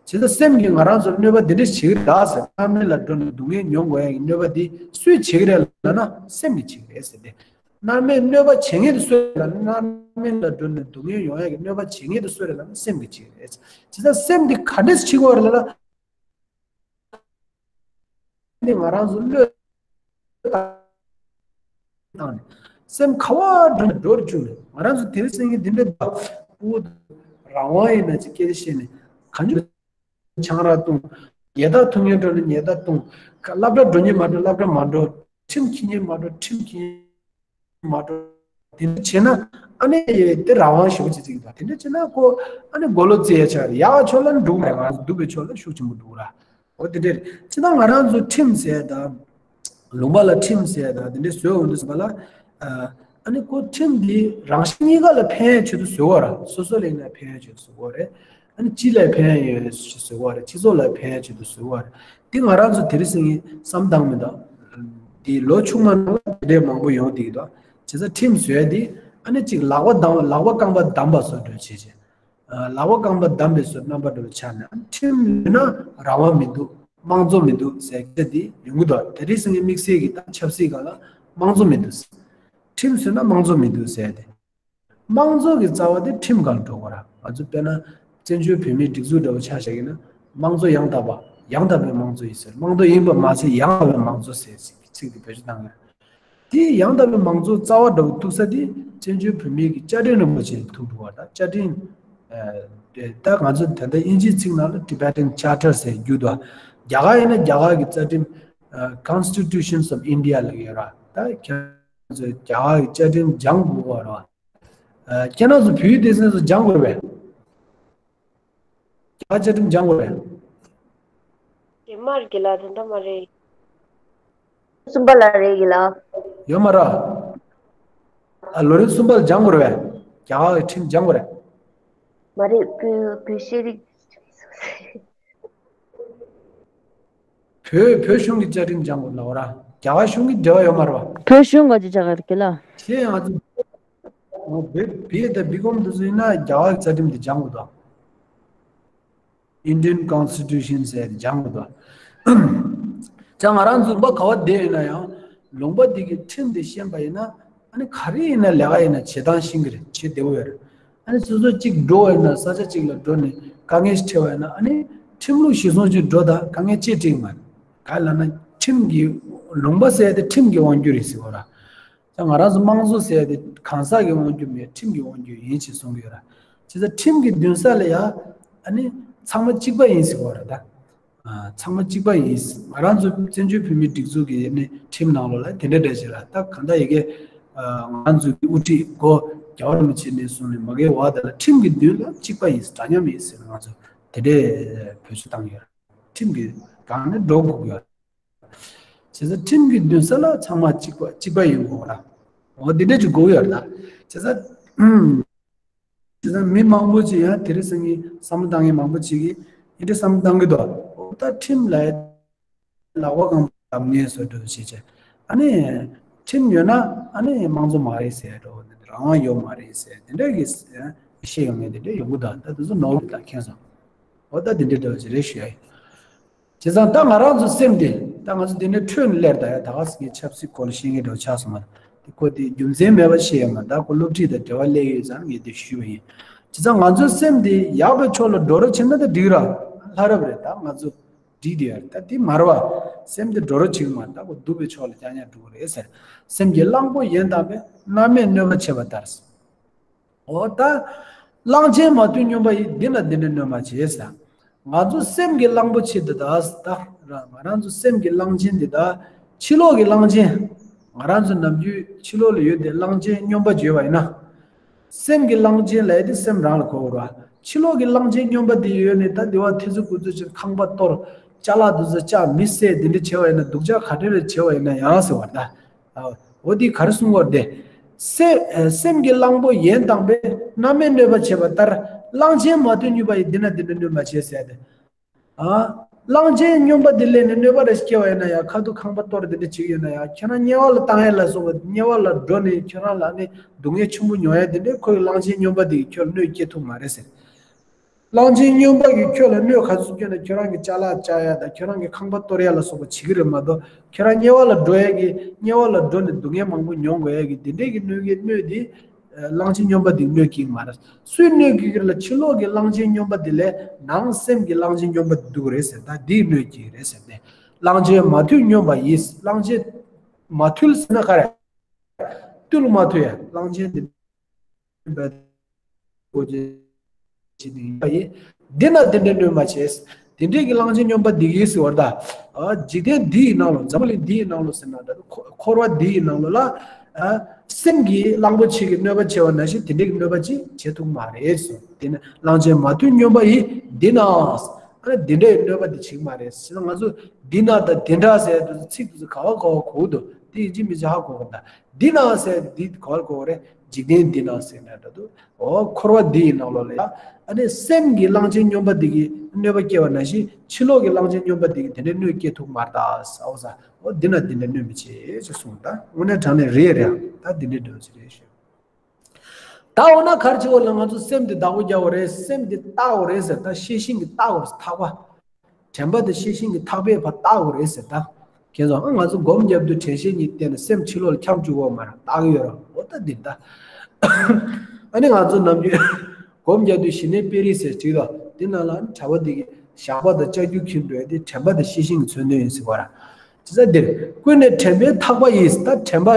ཙང་སེམས་ཀྱིས་ང་རང་ཚོར་གནོད་པ་འདི་འདྲ་བྱེད་ཀྱི་རེད་ཟེར། མནར་མེད་ལ་འགྲོ་ནས་སྡུག་བསྔལ་མྱོང་དགོས་ཡ་གི་གནོད་པ་འདི་སུས་བྱེད་ཀྱི་རེད་ལབ་ན། སེམས་ཀྱིས་བྱེད་ཀྱི་རེད་ཟེར་ཏེ། མནར་མེད་གནོད་པ་བྱེད་མཁན་དེ་སུ་རེད་ལབ་ན། མནར་མེད་ལ་འགྲོ་ནས་སྡུག་བསྔལ་ཡོང་ཡ་གི་གནོད་པ་བྱེད་མཁན་དེ་སུ་རེད་ལབ་ན། སེམས་ཀྱིས་བྱེད་ཀྱི་རེད། བྱས་ཙང་སེམས་འདི་ག་འདྲས་བྱེད་ཀྱི་ཡོད་རེད་ལབ་ན། འདི་ང་རང་ཚོ་བློས་བཏང་ནས། སེམས་ག་བ་འགྲོ་ན་འགྲོ་རུ་བཅུག་ནས། ང་རང་ཚོ་དེ་རིང་སང་ཉིན་འདི་འདྲ་འདུག་པ། རང་དབང་ཡིན་ན་ཅིག་སྐད་ཆ་བཤད་ནས་གང་བྱུང་ཆང་རག་བཏུང་། ཉལ་ཐ་འཐུང་མཁན་འགྲོ་ན་ཉལ་ཐ་བཏུང་། སློབ་གྲྭ་འགྲོ་མཁན་མ་འགྲོ་སློབ་གྲྭ་མ་འགྲོ། ཁྲིམས་འཁྱེར་མཁན་མ་འགྲོ་ཁྲིམས་འཁྱེར་མཁན་མ་འགྲོ། དེ་འདྲ་བྱས་ན་ཨ་ནི་དེ་རང་དབང་ཞེ་པོ་ཅིག་བརྩི་གི་འདུག་དེ་འདྲ་བྱས་ན་ཁོ་ཨ་ནི་མགོ་ལོག་རྩེ་ཡ་ཆགས་རེད། ཡག་ཕྱོགས་ལ་འགྲོ་གི་མ་རེད། ང་ཚོ་སྡུག་པའི་ཕྱོགས་ལ་ཤུགས་ཆེན་པོ་འགྲོ་གི་རེད། འོ་དེ་འདྲ་རེད། སྤྱིར་བཏང་ང་རང་ཚོ་ཁྲིམས་ཟེར་དང་། ལུང་པ་ལ་ཁྲིམས་ཟེར་དང་དེ་འདྲ་བཟོས་འོང་དུས་ཙམ་པ་ལ། ཨ་ནི་ཁོ་ཁྲིམས་འདི་རང་གཞན་གཉིས་ཀ་ལ་ཕན་ཡ་ཆེད་དུ་བཟོས་པ་རེད། སོ་སོ་ལ་ཡིན་ན་ཕན་ཡ་ཆེད་དུ་བཟོས་པ་རེད། ཨ་ནི་སྤྱི་ལ་ཕན་ཡ་ཆེད་དུ་བཟོས་པ་རེད། སྤྱི་ཚོགས་ལ་ཕན་ཡ་ཆེད་དུ་བཟོས་པ་རེད། འདི་ང་རང་ཚོ་དེ་རིང་སང་ཉིན་བསམ་བཏང་མི་འདུག་འདི་ལོ་ཆུང་མ་ནང་ལ་དེ་འདྲའི་མང་པོ་ཡོང་བསྡད་ཀྱི་འདུག་བྱས་ཙང་ཁྲིམས་བཟོས་ཏེ་ཨ་ནི་གཅིག་ལག་པ་བསྡམས། ལག་པ་རྐང་པ་བསྡམས་པ་བཟོ་འདྲ་བྱས་བྱས། ཨ། ལག་པ་རྐང་པ་བསྡམས་པའི་བཟོ་རྣམ་པ་འདྲ་བོ་ཆགས་ནས། ཁྲིམས་ཡོད་ན་རང་དབང་མི་འདུག་དམངས་གཙོ་མི་འདུག་ཟེར་སྐད་ཆ་འདི་ཡོང་གི་འདུག་དེ་རིང་སང་ཉིན་དམིགས་བསལ་གྱི་ད་ཆབ་སྲིད་སྒང་ལ་དམངས་གཙོ་མི་འདུག་ཁྲིམས་བཟོས་ན་དམངས་གཙོ་མི་འདུག་ཟེར་ཏེ། དམངས་གཙོ་གི་རྩ་བ་དེ་ཁྲིམས་སྒང་འགྲོ་དགོས་ར། ང་ཚོ་དཔེར་ན་བཙན་བྱོལ་བོད་མིའི་སྒྲིག་འཛུགས་འདྲ་བོ་ཆ་བཞག་གི་ན། དམངས་གཙོ་ཡང་དག་པ། ཡང་དག་པའི་དམངས་གཙོ་ཡིན་ཟེར། དམངས་གཙོ་ཡིན་པ་མ་ཟད་ཡང་དག་པའི་དམངས་གཙོ་ཟེར་ཚིག་དེ་བེད་སྤྱོད་བཏང་ཡོད། དེ་ཡང་དག་པའི་དམངས་གཙོ་རྩ་བ་འདྲ་བོ་ཐུག་ས་དེ་བཙན་བྱོལ་བོད་མིའི་གི་བཅའ་ཁྲིམས་རིན་པོ་ཆེ་ཐུག་འགྲོ་བ་དང་། བཅའ་ཁྲིམས། ཨ། དེ་ད་ང་ཚོ་ད་ལྟ་དབྱིན་ཇིའི་ཚིག་ནང་ལ་Tibetan Charter ཟེར་རྒྱུ་དང་། རྒྱ་གར་ཡིན་ན་རྒྱ་གར་གི་རྩ་ཁྲིམས། ཨ། Constitutions of India ལབ་ཡོད་ར། ད་ཁྱེད་རང་ཚོ་རྒྱ་གར་གི་བཅའ་ཁྲིམས་སྦྱང་དགོས་པ་ར། ཨ། ཁྱེད་རང་ཚོ་བོད་ཡིག་སྡེ་ཚན་ཚོ་སྦྱང་དགོས་པས། རྒྱ་གར་བཅའ་ཁྲིམས་སྦྱང་དགོས་པས། དེ་མ་རེད་ལགས། དེ་འདྲ་མ་རེད། གསུམ་པ་ལ་རེད་ཀྱི་ལགས། ཡོད་མ་རེད། ཨ། ལོ་རིམ་གསུམ་པ་ལ་སྦྱང་དགོས་རེད་པས། རྒྱ་གར་གྱི་ཁྲིམས་སྦྱང་དགོས་རེད། མ་རེད། བོད་བོད་ཤེས་རིག་བོད་བོད་གཞུང་གི་བཅའ་ཁྲིམས་སྦྱང་དགོས་ལབ་ར། རྒྱ་གར་གཞུང་གི་འབྲེལ་བ་ཡོད་མ་རེད་པ། བོད་གཞུང་ག་ཅི་ཆགས་ཀྱི་རེད་ཀྱི་ལགས། ཤེས། ང་ཚོ་བོད་བོད་དང་བི་ཀོམ་དེ་ཚོ་ཡིན་ན་རྒྱ་གར་གྱི་རྩ་ཁྲིམས་དེ་སྦྱང་དགོས་དོ། Indian Constitution ཟེར་སྦྱང་དགོས་དོ། ཅང་ང་རང་ཚོ་ལུང་པ་ག་བ་བསྡད་ཡོད་ན་ཡང་། ལུང་པ་འདི་གི་ཁྲིམས་དེ་ཤེས་པ་ཡིན་ན། ཨ་ནི་ག་རེ་ཡིན་ན་ལས་ཀ་ཡིན་ན་བྱེད་སྟངས་ཤེས་ཀྱི་རེད། བྱེད་བདེ་བོ་ཡོད་རེད། ཨ་ནི་སོ་སོ་གཅིག་འགྲོ་བ་ཡིན་ན། ས་ཆ་གཅིག་ལ་འགྲོ་ནས་དཀའ་ངལ་ཞིག་འཕྲད་པ་ཡིན་ན། ཨ་ནི་ཁྲིམས་ལུགས་གཞིར་བཟུང་ཅིག་འགྲོ་དང་དཀའ་ངལ་ཅི་འཕྲད་ཀྱི་མ་རེད། ག་རེ་ལབ་ན་ཁྲིམས་ཀྱི། ལུང་པ་ཟེར་དེ་ཁྲིམས་ཀྱི་དབང་སྒྱུར་ཡིན་ཟེར་བ་ར། ད་ང་རང་ཚོ་དམངས་གཙོ་ཟེར་དེ་གང་ཟག་གི་དབང་སྒྱུར་མེད། ཁྲིམས་ཀྱི་དབང་སྒྱུར་ཡིན་ཞེས་གསུང་གི་ཡོད་ར། བྱས་ཙང་ཁྲིམས་ཀྱི་མདུན་ས་ལ་ཡ། ཨ་ནི་ཚང་མ་གཅིག་པ་ཡིན་ཟེར་བ་ར་ད། ཨ། ཚང་མ་གཅིག་པ་ཡིན། ང་རང་ཚོ་བཙན་བྱོལ་བོད་མིའི་སྒྲིག་འཛུགས་ཀྱི་ནི་ཁྲིམས་ནང་ལོགས་ལ་དེ་འདྲ་འདྲ་ཞིག་ར། ད་གང་ལྟར་ཡ་གི། ཨ། ང་རང་ཚོ་གི་དབུ་ཁྲིད་སྐུ་ངོ་རྒྱལ་བ་རིན་པོ་ཆེ་ནས་བཟུང་ནས་མ་གི་བར་དུ་ལ་ཁྲིམས་ཀྱི་མདུན་ལ་གཅིག་པ་ཡིན། འདྲ་མཉམ་ཡིན་ཟེར་ནས་ང་ཚོ་དེ་འདྲའི་བེད་སྤྱོད་བཏང་ཡོད་ར། ཁྲིམས་ཀྱི་སྒང་ནས་འགྲོ་དགོས་ཀྱི་ཡོད་ར། བྱས་ཙང་ཁྲིམས་ཀྱི་མདུན་ས་ལ་ཚང་མ་གཅིག་པ་གཅིག་པ་ཡིན་དགོས་ར། འོ་དེ་འདྲ་ཅིག་དགོས་ཡོད་ར། བྱས་ཙང་། དེ་ཚོ་མི་མང་པོ་ཅིག་ཡང་དེ་རིང་སང་ཉིན་བསམ་བློ་བཏང་མཁན་མང་པོ་ཅིག་གིས་འདི་འདྲ་བསམ་བློ་བཏང་གི་འདུག་འོ་ད་ཁྲིམས་ལ་ལག་པ་གང་བསྡམ་མཁན་བཟོ་འདྲ་བྱེད་བྱས། ཨ་ནི་ཁྲིམས་ཡོད་ན་ཨ་ནི་དམངས་གཙོ་མ་རེད་ཟེར་འགྲོ། རང་དབང་ཡོད་མ་རེད་ཟེར་དེ་འདྲ་གི་བཤད་ཡོང་མཁན་དེ་འདྲ་ཡོང་གི་འདུག་ད་དེ་ཚོ་ནོར་བུ་དང་ཁེངས་སོང་། འོ་ད་དེ་འདྲ་འདྲ་བ་ཅིག་རེད་ཞུ་ཡ་ཡིན། བྱས་ཙང་ད་ང་རང་ཚོ་སེམས་དེ། ད་ང་ཚོ་དེ་འདྲའི་འཕྲོས་ནས་སླེབས། ད་ཡ་ད་ག་ཟེ་གི་ཆབ་སྲིད་སྐོར་ལ་བཤད་མཁན་འདྲ་བོ་ཆགས་སོང་མ་རེད། དེ་ཁོ་དེ་རྒྱུ་མཚན་མེད་པ་བཤད་ཡོད་མ་རེད། ད་ཁོ་སློབ་ཁྲིད་དང་འབྲེལ་བ་སླེབས་ཡོད་ཙང་ངས་དེ་ཞུས་པ་ཡིན། བྱས་ཙང་ང་ཚོའི་སེམས་དེ་ཡག་པའི་ཕྱོགས་ལ་འགྲོ་རོགས་བྱེད་ན་ད་འགྲིག་ར། ལྷ་རབ་རེད། ད་ང་ཚོ་འགྲིག་དེ་ཡོད་རེད། ད་དེ་མ་རེད་བ། སེམས་དེ་འགྲོ་རོགས་བྱེད་ཀྱི་མ་རེད། ད་ཁོ་སྡུག་པའི་ཕྱོགས་ལ་རྐྱང་རྐྱང་འགྲོ་གི་རེད་ཟེར། སེམས་ཀྱི་གླང་པོ་ཡན་དམ་པས། མནར་མེད་གནོད་པ་བྱེད་པ་ལྟར། འོ་ད། གླང་ཆེན་མ་ཐུལ་སྨྱོན་པ་ཡིས། འདི་ན་འདི་འདྲའི་གནོད་མ་བྱེད་ཟེར། ང་ཚོ་སེམས་ཀྱི་གླང་པོ་ཆེ་འདི་དག་ད་ར་ང་རང་ཚོ་སེམས་ཀྱི་གླང་ཆེན་འདི་དག་ཕྱི་ལོགས་ཀྱི་གླང་ཆེན། ང་རང་ཚོ་ནམ་རྒྱུན་ཕྱི་ལོགས་ལ་ཡོད་དེ་གླང་ཆེན་སྨྱོན་པ་བརྗོད་པ་ཡིན་ན། སེམས་ཀྱི་གླང་ཆེན་ལས་དེ་སེམས་རང་ལ་གོ་དགོས་ར། ཕྱི་ལོགས་ཀྱི་གླང་ཆེན་སྨྱོན་པ་དེ་ཡོད་ནས་ད་དེ་བ་ཐེ་ཚོ་ཀུ་ཚོ་ཆེ་ཁང་པ་གཏོར། ཅ་ལག་དུ་ཚོ་བཅག་མི་བསད་དེ་འདྲ་བྱེད་པ་ཡིན་ན་སྡུག་ཅག་ག་འདྲ་རེ་བྱེད་པ་ཡིན་ན་ཡང་ཟེར་བ་ད། འོ་དེ་ག་རེ་གསུང་བར་དེ། སེ་སེམས་ཀྱི་གླང་པོ་ཡན་དང་པོས། མནར་མེད་གནོད་པ་བྱེད་པ་ལྟར། གླང་ཆེན་མ་ཐུལ་སྨྱོན་པ་ཡིས། འདི་ན་འདི་འདྲ་གནོད་མ་བྱེད་ཟེར་ཏེ། ཨ། གླང་ཆེན་སྨྱོན་པ་འདི་ལས་ནས་གནོད་པ་རེ་སྐྱེལ་བ་ཡིན་ན་ཡང་ཁ་ཐུག་ཁང་པ་གཏོར་འདི་འདྲ་བྱེད་ཡོད་ན་ཡང་ཁྱེད་རང་དམྱལ་བ་ལ་བཏང་ཡ་ལ་སོགས་པ་དམྱལ་བ་ལ་འགྲོ་ནས་ཁྱེད་རང་ལ་ནི་སྡུག་བསྔལ་ཆེན་པོ་མྱོང་ཡ་འདི་འདྲའི་ཁོའི་གླང་ཆེན་སྨྱོན་པ་འདི་གིས་ཁྱོད་ལ་གནོད་སྐྱེལ་ཐུབ་མ་རེད་ཟེར། གླང་ཆེན་སྨྱོན་པ་གིས་ཁྱོད་ལ་གནོད་ག་ཚོད་སྐྱེལ་ན་ཁྱོད་རང་གི་ཅ་ལག་བཅག་ཡ་དང་ཁྱོད་རང་གི་ཁང་པ་གཏོར་ཡ་ལ་སོགས་པ་བྱེད་ཀྱི་རེད་མ་གཏོགས་ཁྱོད་རང་དམྱལ་བ་ལ་འགྲོ་ཡ་གི་དམྱལ་བ་ལ་འགྲོ་ནས་སྡུག་བསྔལ་མང་པོ་མྱོང་དགོས་ཡ་གི་འདི་འདྲའི་གི་གནོད་ཀྱི་གནོད་འདི། གླང་ཆེན་སྨྱོན་པ་འདི་གནོད་ཀྱི་མ་རེད། སུས་གནོད་ཀྱི་རེད་ལ་ཕྱི་ལོགས་ཀྱི་གླང་ཆེན་སྨྱོན་པ་འདི་ལས་ནང་སེམས་ཀྱི་གླང་ཆེན་སྨྱོན་པ་འདི་སྡུག་རེད་ཟེར་ད་འདིས་གནོད་ཀྱི་རེད་ཟེར་ཏེ། གླང་ཆེན་མ་ཐུལ་སྨྱོན་པ་ཡིས། གླང་ཆེན་མ་ཐུལ་ཟེར་ན་ག་རེ། བཏུལ་མ་ཐུལ་ཡ་གླང་ཆེན་འདི་འདི་ན་འདི་འདྲའི་གནོད་མ་བྱེད། དེ་འདྲའི་གི་གླང་ཆེན་སྨྱོན་པ་འདི་གིས་ཟེར་བ་ད། འཇིག་རྟེན་འདི་ཡི་ནང་ལོ་འཛམ་བུ་གླིང་འདི་ཡི་ནང་ལོ་ཟེར་ན་ད་འཁོར་བ་འདི་ཡི་ནང་ལོ་ལ། སེམས་ཀྱི་གླང་པོ་ཆེ་གི་གནོད་པ་བྱེད་པ་ནང་བཞིན་དེ་འདྲའི་གི་གནོད་པ་ཅིག་བྱེད་ཐུབ་མ་རེད་ཟེར། དེ་ནི་གླང་ཆེན་མ་ཐུལ་སྨྱོན་པ་ཡིས། འདི་ན། ཨ་ནི་འདི་འདྲའི་གནོད་པ་འདི་བྱེད་ཀྱི་མ་རེད་ཟེར་ན་ང་ཚོ་འདི་ན་དང་དེ་འདྲ་ཟེར་དུས་ཚིག་དུས་ག་བ་ག་བ་གོ་གི་འདུག་དེ་ཡིན་གཅིག་མིན་གཅིག་ཧ་གོ་གི་འདུག་འདི་ན་ཟེར་འདི་ག་བ་གོ་གི་རེད། འཇིག་རྟེན་འདི་ན་ཟེར་ནས་འདྲ་འདུག་འོ་འཁོར་བ་འདི་ཡི་ནང་ལོགས་ལ་ཡ། ཨ་ནི་སེམས་ཀྱི་གླང་ཆེན་སྨྱོན་པ་འདི་གིས་གནོད་པ་སྐྱེལ་བ་ནང་བཞིན་ཕྱི་ལོགས་ཀྱི་གླང་ཆེན་སྨྱོན་པ་འདི་གིས་དེ་འདྲའི་གནོད་སྐྱེལ་ཐུབ་མ་རེད་ད་ཟེར། འོ་ཟེར། འོ་འདི་ན་འདི་འདྲ་གནོད་མི་བྱེད་ཅེས་གསུངས་ད། དངོས་གནས་དྲང་གནས་རེད་རེད། ད་འདི་འདྲའི་འདྲ་བོ་ཅིག་རེད་ཤག་ད་འོ་ན་ག་རེ་བྱེད་དགོས་ལ་ང་ཚོ་སེམས་འདི་བདག་པོ་རྒྱག་དགོས་རེད། སེམས་འདི་བརྟག་དགོས་རེད་ཟེར། ད་ཤེས་བཞིན་གྱིས་བརྟག་དགོས་རེད། ཐག་པ། དྲན་པ་དང་ཤེས་བཞིན་གྱི་ཐག་པས་ཕར་བརྟག་དགོས་རེད་ཟེར་ད། ཁྱེད་ཚོ་ཨ་ང་ཚོ་སྒོམ་རྒྱབ་དུས་དྲན་ཤེས་གཉིས་བསྟེན་ནས་སེམས་ཕྱི་ལོགས་ལ་འཁྱམས་བཅུག་གོ་མ་རེད། བརྟག་གི་ཡོད་ར། འོ་ད་འདི་ད། ཨ་ནི་ང་ཚོ་ནམ་རྒྱུན་སྒོམ་རྒྱབ་དུས་ཞི་གནས་དཔེ་རིས་ཟེར་བྲིས་ལ་འདི་ནང་ལ་ཨ་ནི་གྲྭ་པ་འདི་གི་ཞགས་པ་དང་ལྕགས་ཀྱུ་འཁྱེར་འགྲོ་ཡ་འདི་དྲན་པ་དང་ཤེས་བཞིན་གྱི་མཚོན་དོན་ཡིན་ཟེར་བ་ར། དེ་ཚ་འདིར་ཀུན་ནས་དྲན་པས་ཐག་པ་ཡིས། ད་དྲན་པ་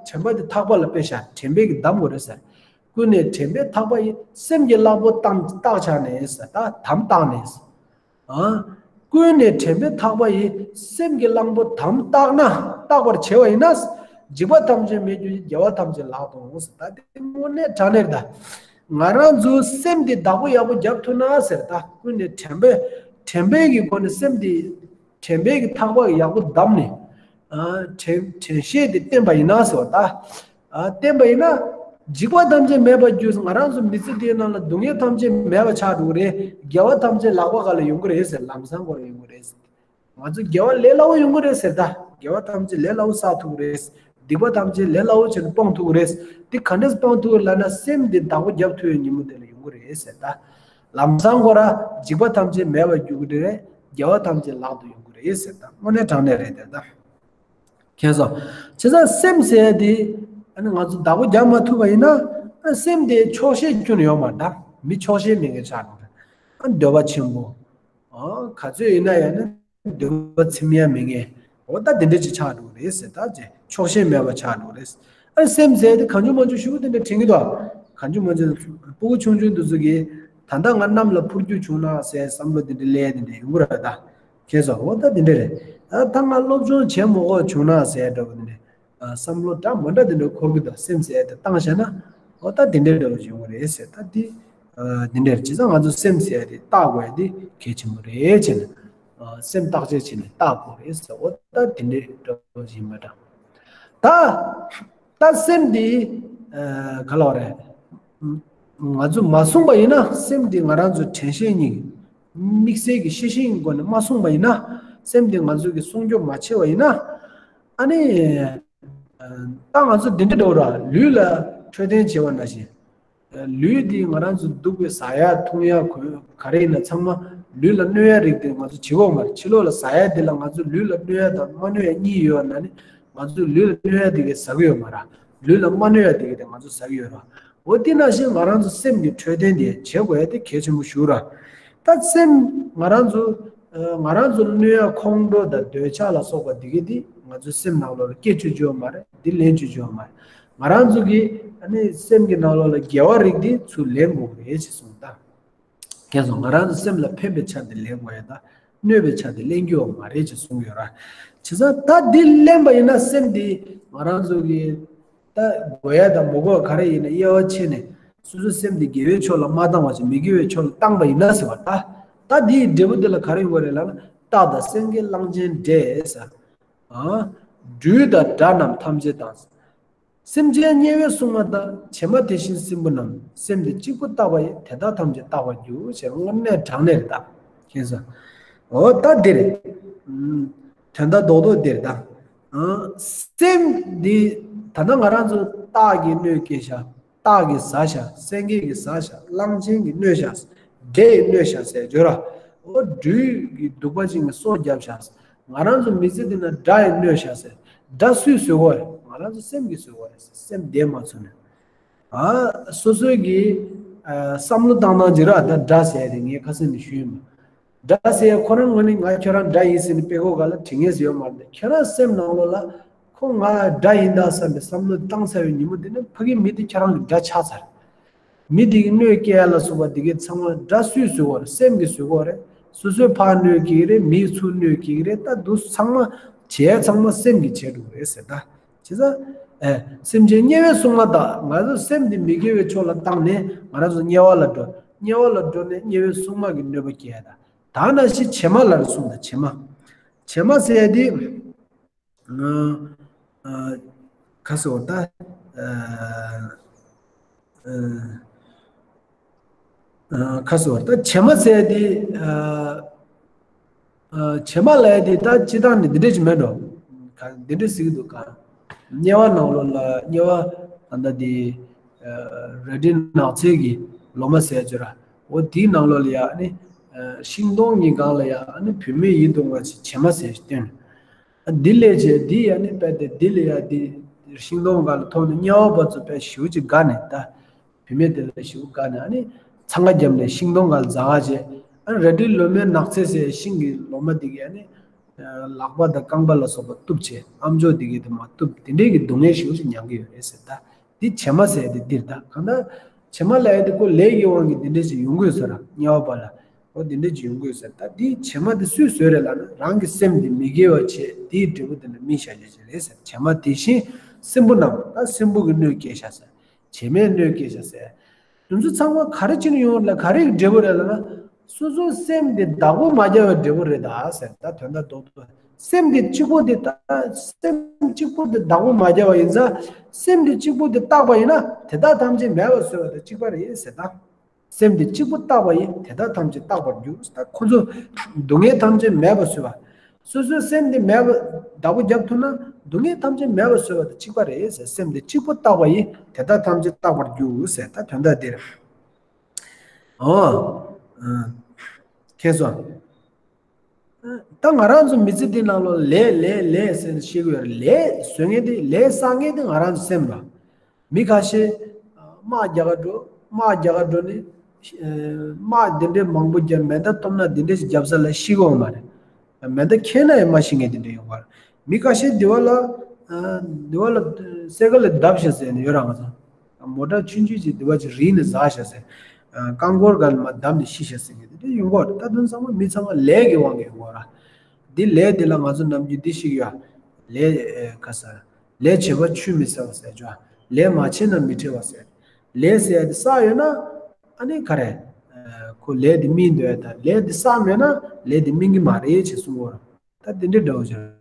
དྲན་པ་འདི་ཐག་པ་ལ་དཔེ་བཞག་དྲན་པས་ཀྱི་བསྡམ་དགོས་རེད་ཟེར། ཀུན་ནས་དྲན་པས་ཐག་པ་ཡིས། སེམས་ཀྱི་གླང་པོ་བསྡམས་བཏགས་བྱས་ནས་ཟེར། ད་དམ་བཏགས་ནས། ཨ། ཀུན་ནས་དྲན་པས་ཐག་པ་ཡིས། སེམས་ཀྱི་གླང་པོ་དམ་བཏགས་ན། བཏགས་པར་བྱས་པ་ཡིན་ན། འཇིགས་པ་ཐམས་ཅད་མེད་འགྱུར་ཞིང་། རྒྱལ་བ་ཐམས་ཅད་ལག་ཏུ་འོང་ཟེར། ད་དེ་དངོས་གནས་དྲང་གནས་རེད་ད། ང་རང་ཚོའི་སེམས་འདི་བདག་པོ་ཡག་པོ་རྒྱབ་ཐུབ་ན་ཟེར་ད། ཀུན་ནས་དྲན་པས་དྲན་པའི་གི་སྒོ་ནས་སེམས་འདི་དྲན་པའི་གི་ཐག་པ་ཡག་པོ་བསྡམས་ནས། ཨ། དྲན་དྲན་ཤེས་འདི་བསྟེན་པ་ཡིན་ན་ཟེར་བ་ད། ཨ། བསྟེན་པ་ཡིན་ན། འཇིགས་པ་ཐམས་ཅད་མེད་པར་འགྱུར། ང་རང་ཚོ་མི་ཚེ་འདིའི་ནང་ལ་སྡུག་བསྔལ་ཐམས་ཅད་མེད་པ་ཆགས་འགྲོ་གི་རེད། དགེ་བ་ཐམས་ཅད་ལག་པ་ག་ལ་ཡོང་གི་རེད་ཟེར། ལམ་སང་ཁོ་ར་ཡོང་གི་རེད་ཟེར། ང་ཚོ་དགེ་བ་ལས་སླ་བོ་ཡོང་གི་རེད་ཟེར་ད། དགེ་བ་ཐམས་ཅད་ལས་སླ་བོ་བསགས་ཐུབ་ཀྱི་རེད། སྡིག་པ་ཐམས་ཅད་ལས་སླ་བོ་བྱས་ནས་སྤང་ཐུབ་ཀྱི་རེད། འདི་ག་འདྲས་སྤང་ཐུབ་ཀྱི་ལབ་ན་སེམས་འདི་བདག་པོ་རྒྱབ་ཐུབ་པའི་ཉིན་མོ་དེ་ལ་ཡོང་གི་རེད་ཟེར་ད། ལམ་སང་ཁོ་ར་འཇིགས་པ་ཐམས་ཅད་མེད་པར་འགྱུར་གྱི་རེད། དགེ་བ་ཐམས་ཅད་ལག་ཏུ་ཡོང་གི་རེད་ཟེར་ད། དངོས་གནས་དྲང་གནས་རེད་དེ་ད། མཁྱེན་སོང་། བྱས་ཙང་སེམས་ཟེར་ཡ་དེ་ཨ་ནི་ང་ཚོ་བདག་པོ་རྒྱབ་མ་ཐུབ་པ་ཡིན་ན་ཨ་སེམས་དེ་ཆོག་ཤེས་ཁྱོན་ནས་ཡོད་མ་རེད་ད། མི་ཆོག་ཤེས་མེད་མཁན་ཆགས་འགྲོ་རེད། ཨ་འདོད་པ་ཆེན་པོ། ཨ་ག་ཚོད་ཡིན་ན་ཡང་ན་འདོད་པ་ཚིམ་ཡ་མེད་མཁན། འོ་ད་དེ་འདྲ་ཅིག་ཆགས་འགྲོ་རེད་ཟེར་ད། ཅེ་ཆོག་ཤེས་མེད་པ་ཆགས་འགྲོ་རེད། ཨ་སེམས་ཟེར་དེ་གང་བྱུང་མང་བྱུང་ཞུ་གི་དེ་འདྲ་དྲན་གི་འདུག་གང་བྱུང་མང་བྱུང་སྤུ་གུ་ཆུང་ཆུང་དེ་ཚོ་གིས་ད་ལྟ་ང་གནམ་ལ་འཕུར་རྒྱུ་བྱུང་ན་ཟེར་བསམ་བློ་དེ་འདྲ་སླེབས་དེ་འདྲ་ཡོང་གི་རེད་ད། མཁྱེན་སོང་། འོ་ད་དེ་འདྲ་རེད། ཨ་ད་ང་སློབ་སྦྱོང་བྱེད་མི་དགོས་བྱུང་ན་ཟེར་འདྲ་བོ་དེ་འདྲ། ཨ་བསམ་བློ་འདྲ་མི་འདྲ་དེ་འདྲ་འཁོར་གི་འདུག་སེམས་ཟེར་དེ་བཏང་བཞག་ན། འོ་ད་དེ་འདྲ་འདྲ་བོ་བྱུང་གི་རེད་ཟེར། ད་དེ་ཨ་དེ་འདྲ་རེད། བྱས་ཙང་ང་ཚོ་སེམས་ཟེར་དེ་བརྟག་དགོས་ཡ་དེ་གལ་ཆེན་པོ་རེད་བྱས་ནས། ཨ་སེམས་བརྟག་དཔྱད་བྱས་ནས་བརྟག་དགོས་རེད་ཟེར། འོ་ད་དེ་འདྲ་འདྲ་བོ་ཡིན་པ་འདྲ། ད་ད་སེམས་འདི་ཨ་ག་ལ་བ་རེད། ང་ཚོས་མ་བསྲུངས་པ་ཡིན་ན། སེམས་འདི་ང་རང་ཚོ་དྲན་ཤེས་གཉིས་དམིགས་བསལ་གྱི་ཤེས་བཞིན་གྱི་སྒོ་ནས་མ་བསྲུངས་པ་ཡིན་ན། སེམས་འདི་ང་ཚོ་གིས་སྲུང་སྐྱོབ་མ་བྱས་པ་ཡིན་ན། ཨ་ནི་ད་ང་ཚོ་འདི་འདྲ་འདྲ་བོ་ར་ལུས་ལ་འཕྲོད་བསྟེན་བྱས་པ་ནང་བཞིན། ལུས་འདི་ང་རང་ཚོ་སྡུག་པའི་ཟ་ཡ་འཐུང་ཡ་གོན་ག་རེ་ཡིན་ན་ཚང་མ་ལུས་ལ་གནོད་ཡ་རིགས་དེ་ང་ཚོ་བྱེད་ཀྱི་ཡོད་མ་རེད། ཕྱི་ལོགས་ལ་ཟ་ཡ་འདི་ལ་ང་ཚོ་ལུས་ལ་གནོད་ཡ་དང་མ་གནོད་ཡ་གཉིས་ཡོད་ན་ནི། ང་ཚོ་ལུས་ལ་གནོད་ཡ་དེ་གས་ཟ་གི་ཡོད་མ་རེད། ལུས་ལ་མ་གནོད་ཡ་དེ་གས་དེ་ང་ཚོ་ཟ་གི་ཡོད་རེད། འོ་དེ་ནང་བཞིན་ང་རང་ཚོ་སེམས་ཀྱི་འཕྲོད་བསྟེན་དེ་བྱེད་དགོས་ཡ་དེ་གལ་ཆེན་པོ་ཞིག་རེད། ད་སེམས་ང་རང་ཚོ་ང་རང་ཚོ་ལ་གནོད་ཡ་ཁོང་ཁྲོ་དང་འདོད་ཆགས་ལ་སོགས་པ་དེ་གས་དེ་ང་ཚོ་སེམས་ནང་ལོགས་ལ་སྐྱེ་བཅུག་རྒྱུ་ཡོད་མ་རེད། དེ་ལེན་བཅུག་རྒྱུ་ཡོད་མ་རེད། ང་རང་ཚོ་གི་ཨ་ནི་སེམས་ཀྱི་ནང་ལོགས་ལ་དགེ་བ་རིགས་འདི་ཚུར་ལེན་དགོས་ཀྱི་རེད་ཅེས་གསུངས་ད། ཁྱེད་ཚོ་ང་རང་ཚོ་སེམས་ལ་ཕན་པའི་ཆ་དེ་ལེན་དགོས་ཡ་ད། གནོད་པའི་ཆ་དེ་ལེན་རྒྱུ་ཡོད་མ་རེད་ཅེས་གསུངས་ཡོད་ར། བྱས་ཙང་ད་འདི་ལེན་པ་ཡིན་ན་སེམས་འདི་ང་རང་ཚོ་གི་ད་དགོས་ཡ་དང་མི་དགོས་ག་རེ་ཡིན་ན་དབྱེ་བ་ཕྱེ་ནས་སོ་སོའི་སེམས་འདི་དགེ་བའི་ཕྱོགས་ལ་མ་བཏང་བ་ཅིག་མི་དགེ་བའི་ཕྱོགས་ལ་བཏང་པ་ཡིན་ན་ཟེར་བ་ད། ད་འདིའི་འབྲས་བུ་འདི་ལ་ག་རེ་ཡོང་གི་རེད་ལབ་ན་རྟག་དང་སེང་གེ་གླང་ཆེན་འདྲེ་ཟེར། ཨ། སྦྲུལ་དང་དགྲ་རྣམས་ཐམས་ཅད་དང་། སེམས་ཅན་དམྱལ་བའི་སྲུང་མ་དང་། བྱེ་མ་དེ་བཞིན་སྲིན་བུ་རྣམས། སེམས་འདི་གཅིག་པུ་བརྟགས་པ་ཡིས། དེ་དག་ཐམས་ཅད་རྟག་པར་འགྱུར། ཞེས་དངོས་གནས་དྲང་གནས་རེད་ད། ཁྱེད་ཚོ། འོ་ད་འདི་རེད། ཨུམ། དོན་དག་རྡོག་རྡོག་འདི་རེད་ད། ཨ། སེམས་འདི་ད་ལྟ་ང་རང་ཚོ་སྟག་གིས་གནོད་སྐྱེལ་ཤག་སྟག་གིས་ཟ་ཤག་སེང་གེ་གིས་ཟ་ཤག་གླང་ཆེན་གྱིས་གནོད་ཤག་འདྲེ་ཡིས་གནོད་ཤག་ཟེར་བརྗོད་ར། འོ་སྦྲུལ་གྱི་གདུག་པ་ཅན་གྱིས་སོ་བརྒྱབ་ཤག་ང་རང་ཚོ་མི་ཚེ་འདི་ན་དགྲ་ཡིས་གནོད་ཤག་ཟེར། དགྲ་སུས་བཟོས་གོ་རེད། ང་རང་ཚོ་སེམས་ཀྱིས་བཟོས་གོ་རེད་ཟེར། སེམས་བདེ་མ་ཚོར་ནས། ཨ། སོ་སོའི་གི། ཨ། བསམ་བློ་བཏང་སྟངས་ཅིག་ར་ད་དགྲ་ཟེར་ཡ་དེ་ངས་ཁ་སང་ནས་ཞུས་ཡིན་པ། དགྲ་ཟེར་ཡ་ཁོ་རང་ངོས་ནས་ང་ཁྱོད་རང་དགྲ་ཡིན་ཟེར་ནས་དཔེ་ཁོ་ག་ལ་དྲི་ངེས་སུ་ཡོད་མ་རེད། ཁྱོད་རང་སེམས་ནང་ལོགས་ལ་ཁོ་ང་དགྲ་ཡིན་ད་བསམ་པའི་བསམ་བློ་བཏང་ཚར་བའི་ཉིན་མོ་དེ་ནས་ཕ་གི་མི་དེ་ཁྱོད་རང་གི་དགྲ་ཆགས་ཚར། མི་དེ་གི་གནོད་སྐྱེལ་ཡ་ལ་སོགས་པ་དེ་གའི་ཚང་མ་དགྲ་སུས་བཟོས་གོ་རེད། སེམས་ཀྱིས་བཟོས་གོ་རེད། སོ་སོའི་ཕར་གནོད་སྐྱེལ་གི་རེད། མིས་ཚུར་གནོད་སྐྱེལ་གི་རེད། ད་འདུག་ཚང་མ་བྱས་ཚང་མ་སེམས་ཀྱིས་བྱས་འགྲོ་གི་རེད་ཟེར་ད། བྱས་ཙང་། ཨེ། སེམས་ཅན་དམྱལ་བའི་སྲུང་མ་དང་། ང་ཚོ་སེམས་འདི་མི་དགེ་བའི་ཕྱོགས་ལ་བཏང་ནས་ང་རང་ཚོ་དམྱལ་བ་ལ་འགྲོ། དམྱལ་བ་ལ་འགྲོ་ནས་དམྱལ་བའི་སྲུང་མ་གི་གནོད་པ་སྐྱེལ་ཡ་ད། ད་ནང་བཞིན་བྱེ་མ་ལ་གསུངས་ད་བྱེ་མ། བྱེ་མ་ཟེར་ཡ་དེ། ཨ། ཨ། ཁ་སོ་ད། ཨ། ཨ། ཨ། ཁ་སོ་ད་བྱེ་མ་ཟེར་ཡ་དེ། ཨ། ཨ། བྱེ་མ་ལབ་ཡ་དེ་ད་སྤྱིར་བཏང་ནས་འདི་འདྲ་ཅིག་མེད་འགྲོ། ག་འདི་འདྲ་ཟེར་གི་འདུག་ག་དམྱལ་བ་ནང་ལོགས་ལ་དམྱལ་བ་ད་ལྟ་དེ། ཨ། རལ་གྲི་ནགས་ཚལ་གྱི་ལོ་མ་ཟེར་ཡ་ཅིག་ར། འོ་དེའི་ནང་ལོགས་ལ་ཡ་ཨ་ནི། ཨ། ཤིང་སྡོང་གི་སྒང་ལ་ཡ་ཨ་ནི་བུད་མེད་ཡིད་དུ་འོང་བ་ཞིག་བྱེ་མ་ཟེར་ཞིག་བཏོན། འདི་ལས་བྱས་འདི་ཡ་ནི་པས་ཏེ་འདི་ལས་ཡ་འདི་ཤིང་སྡོང་སྒང་ལ་མཐོང་ནས་དམྱལ་བ་པ་ཚོ་པས་ཞེ་པོ་ཅིག་དགའ་ནས་ད། བུད་མེད་དེ་ལ་ཞེ་པོ་དགའ་ནས་ཨ་ནི་འཚང་ཁ་བརྒྱབ་ནས་ཤིང་སྡོང་སྒང་ལ་འཛེག་ག་བྱས། ཨ་ནི་རལ་གྲིའི་ལོ་མའི་ནགས་ཚལ་ཟེར་ཤིང་གི་ལོ་མ་དེ་གས་ཨ་ནི་ལག་པ་དང་རྐང་པ་ལ་སོགས་པ་གཏུབ་བྱས། ཨམ་ཅོག་དེ་གས་དེ་མར་གཏུབ། དེ་འདྲའི་གི་སྡུག་བསྔལ་ཞེ་པོ་ཅིག་མྱང་གི་ཡོད་རེད་ཟེར་ད། འདི་བྱེ་མ་ཟེར་ཡ་དེ་འདིར་ད་གང་ལྟར་བྱེ་མ་ལབ་ཡ་དེ་ཁོ་ལས་ཀྱི་དབང་གིས་འདི་འདྲ་ཞིག་ཡོང་གི་ཡོད་ས་ར། དམྱལ་བ་པ་ལ། འོ་འདི་འདྲ་ཅིག་ཡོང་གི་ཡོད་ཟེར། ད་འདི་བྱེ་མ་འདི་སུས་བཟོས་རེད་ལབ་ན་རང་གི་སེམས་འདི་མི་དགེ་བ་བྱས། དེའི་འབྲས་བུ་འདི་ལ་སྨིན་བཞག་རྒྱུ་ཅིག་རེད་ཟེར། བྱེ་མ་དེ་བཞིན་སྲིན་བུ་རྣམས། ད་སྲིན་བུ་གིས་གནོད་སྐྱེལ་བཞག་ཟེར། བྱེ་མས་གནོད་སྐྱེལ་བཞག་ཟེར། དེ་ཚོ་ཚང་མ་ག་རེ་བྱས་ནས་ཡོང་རེད་ལ་ག་རེ་གི་འབྲས་བུ་རེད་ལབ་ན། སོ་སོའི་སེམས་འདི་བདག་པོ་མ་བརྒྱབ་པའི་འབྲས་བུ་རེད་ད་ཟེར། ད་དོན་དག་རྡོག་རྡོག་སེམས་འདི་གཅིག་པོ་འདི་ད་སེམས་གཅིག་པོ་འདི་བདག་པོ་མ་བརྒྱབ་པ་ཡིན་ཙང་། སེམས་འདི་གཅིག་པོ་འདི་བརྟགས་པ་ཡིན་ན་དེ་དག་ཐམས་ཅད་མེད་པར་བཟོད་པ་དང་གཅིག་པ་རེད་ཟེར་ད། སེམས་འདི་གཅིག་པུ་བརྟགས་པ་ཡིས། དེ་དག་ཐམས་ཅད་རྟག་པར་འགྱུར། ད་ཁོ་ཚོ་སྡུག་བསྔལ་ཐམས་ཅད་མེད་པར་བཟོད་པ། སོ་སོའི་སེམས་འདི་མེད་པ་བདག་པོ་རྒྱབ་ཐུབ་ན་སྡུག་བསྔལ་ཐམས་ཅད་མེད་པར་བཟོད་པ་དང་གཅིག་པ་རེད་ཟེར། སེམས་འདི་གཅིག་པུ་བརྟགས་པ་ཡིས། དེ་དག་ཐམས་ཅད་རྟག་པར་འགྱུར་ཟེར། ད་དོན་དག་འདིར། ཨོ། ཨ། མཁྱེན་སོང་། ད་ང་རང་ཚོ་མི་ཚེ་འདི་ནང་ལོགས་ལས་ལས་ལས་ཟེར་ནས་ཤི་གི་ཡོད་རེད། ལས་བཟོ་མཁན་དེ་ལས་བསགས་མཁན་དེ་ང་རང་ཚོ་སེམས་རེད། མི་ཁ་ཤས་དམག་རྒྱག་ག་འགྲོ། དམག་རྒྱག་ག་འགྲོ་ནས་དམག་འདི་འདྲའི་མང་པོ་རྒྱབ། མེ་མདའ་གཏོང་ན་འདི་འདྲ་ཞིག་རྒྱབ་ས་ལ་ཤི་གི་ཡོད་མ་རེད། མེ་མདའ་འཁྱེར་ན་ཡང་མ་ཤི་མཁན་དེ་འདྲ་ཡོང་གི་རེད། མི་ཁ་ཤས་འདི་བ་ལ་འདི་བ་ལ་སེ་གོལ་ལ་བརྡབས་ཤག་ཟེར་ནས་ཡོད་ར། ང་ཚོ་མོ་ཊ་ཆུང་ཆུང་ཅིག་འདི་བ་ཅིག་རིལ་ནས་ཟག་ཤག་ཟེར། རྐང་འཁོར་སྒང་ལ་མར་བརྡབས་ནས་ཤི་ཤག་ཟེར་མཁན་དེ་འདྲ་ཡོང་གི་རེད། ད་དོན་ཚང་མ་མི་ཚང་མ་ལས་ཀྱི་དབང་གིས་ཡོང་གི་རེད། འདི་ལས་འདི་ལ་ང་ཚོ་ནམ་རྒྱུན་འདི་ཤེས་ཀྱི་ཡོད། ལས་ཨེ་ཁ་ས། ལས་བྱེད་པ་ཆུད་མི་ཟ་བ་ཟེར་ཅོ། ལས་མ་བྱས་ན་མི་ཁྲེལ་བ་ཟེར། ལས་ཟེར་ཡ་འདི་བསགས་ཡོད་ན་ཨ་ནི་ག་རེ། ཨ། ཁོ་ལས་འདི་སྨིན་འདོད་ཡ་ད། ལས་འདི་བསགས་མེད་ན་ལས་འདི་སྨིན་གྱི་མ་རེད་ཅེས་གསུང་གི་ཡོད་རེད། ད་དེ་འདྲའི་འདྲ་བོ་ཅིག་རེད།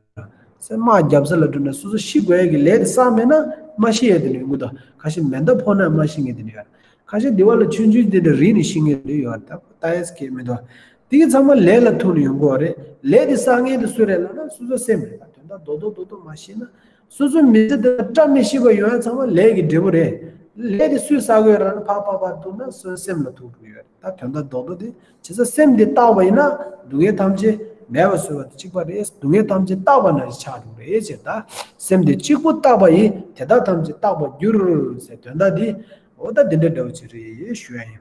སེམས་དམག་རྒྱབ་ས་ལ་འགྲོ་ན་སོ་སོ་ཤི་དགོས་ཡ་གི་ལས་དེ་བསགས་མེད་ན་མ་ཤི་ཡ་དེ་འདྲ་ཡོང་གི་འདུག་ཁ་ཤས་མེ་མདའ་ཕོག་ན་མ་ཤི་མཁན་དེ་འདྲ་ཡོད་རེད། ཁ་ཤས་འདི་བ་ལ་ཆུང་ཆུང་དེ་འདྲ་རིལ་ནས་ཤི་མཁན་དེ་ཡོད་རེད། ད་ལྟ་ཡས་ཀྱི་མི་འདུག་དེ་གི་ཚང་མ་ལས་ལ་ཐུག་ནས་ཡོང་གི་ཡོད་རེད། ལས་དེ་བསགས་མཁན་དེ་སུ་རེད་ལབ་ན་སོ་སོ་སེམས་རེད། ད་དོན་དག་རྡོག་རྡོག་རྡོག་རྡོག་མ་ཤེས་ན། སོ་སོའི་མི་ཚེ་འདི་ལ་བཀྲ་མི་ཤིས་པ་ཡོང་ཡ་ཚང་མ་ལས་ཀྱི་འབྲས་བུ་རེད། ལས་དེ་སུས་བསགས་ཡོད་ར་ན་ཕར་ཕར་ཕར་ཐུག་ན་སོ་སོའི་སེམས་ལ་ཐུག་འགྲོ་གི་ཡོད་རེད། ད་དོན་དག་རྡོག་རྡོག་དེ་བྱས་ཙང་སེམས་འདི་བརྟགས་པ་ཡིན་ན་སྡུག་བསྔལ་ཐམས་ཅད་མེད་པར་བཟོད་པ་དང་གཅིག་པ་རེད། སྡུག་བསྔལ་ཐམས་ཅད་བརྟགས་པ་ན་ཆགས་འགྲོ་གི་རེད་ཅེས། ད་སེམས་འདི་གཅིག་པུ་བརྟགས་པ་ཡིས། དེ་དག་ཐམས་ཅད་རྟག་པར་འགྱུར་ཟེར། དོན་དག་འདི་འོ་ད་འདི་འདྲ་འདྲ་བོ་ཅིག་རེད་ཞུ་ཡ་ཡིན།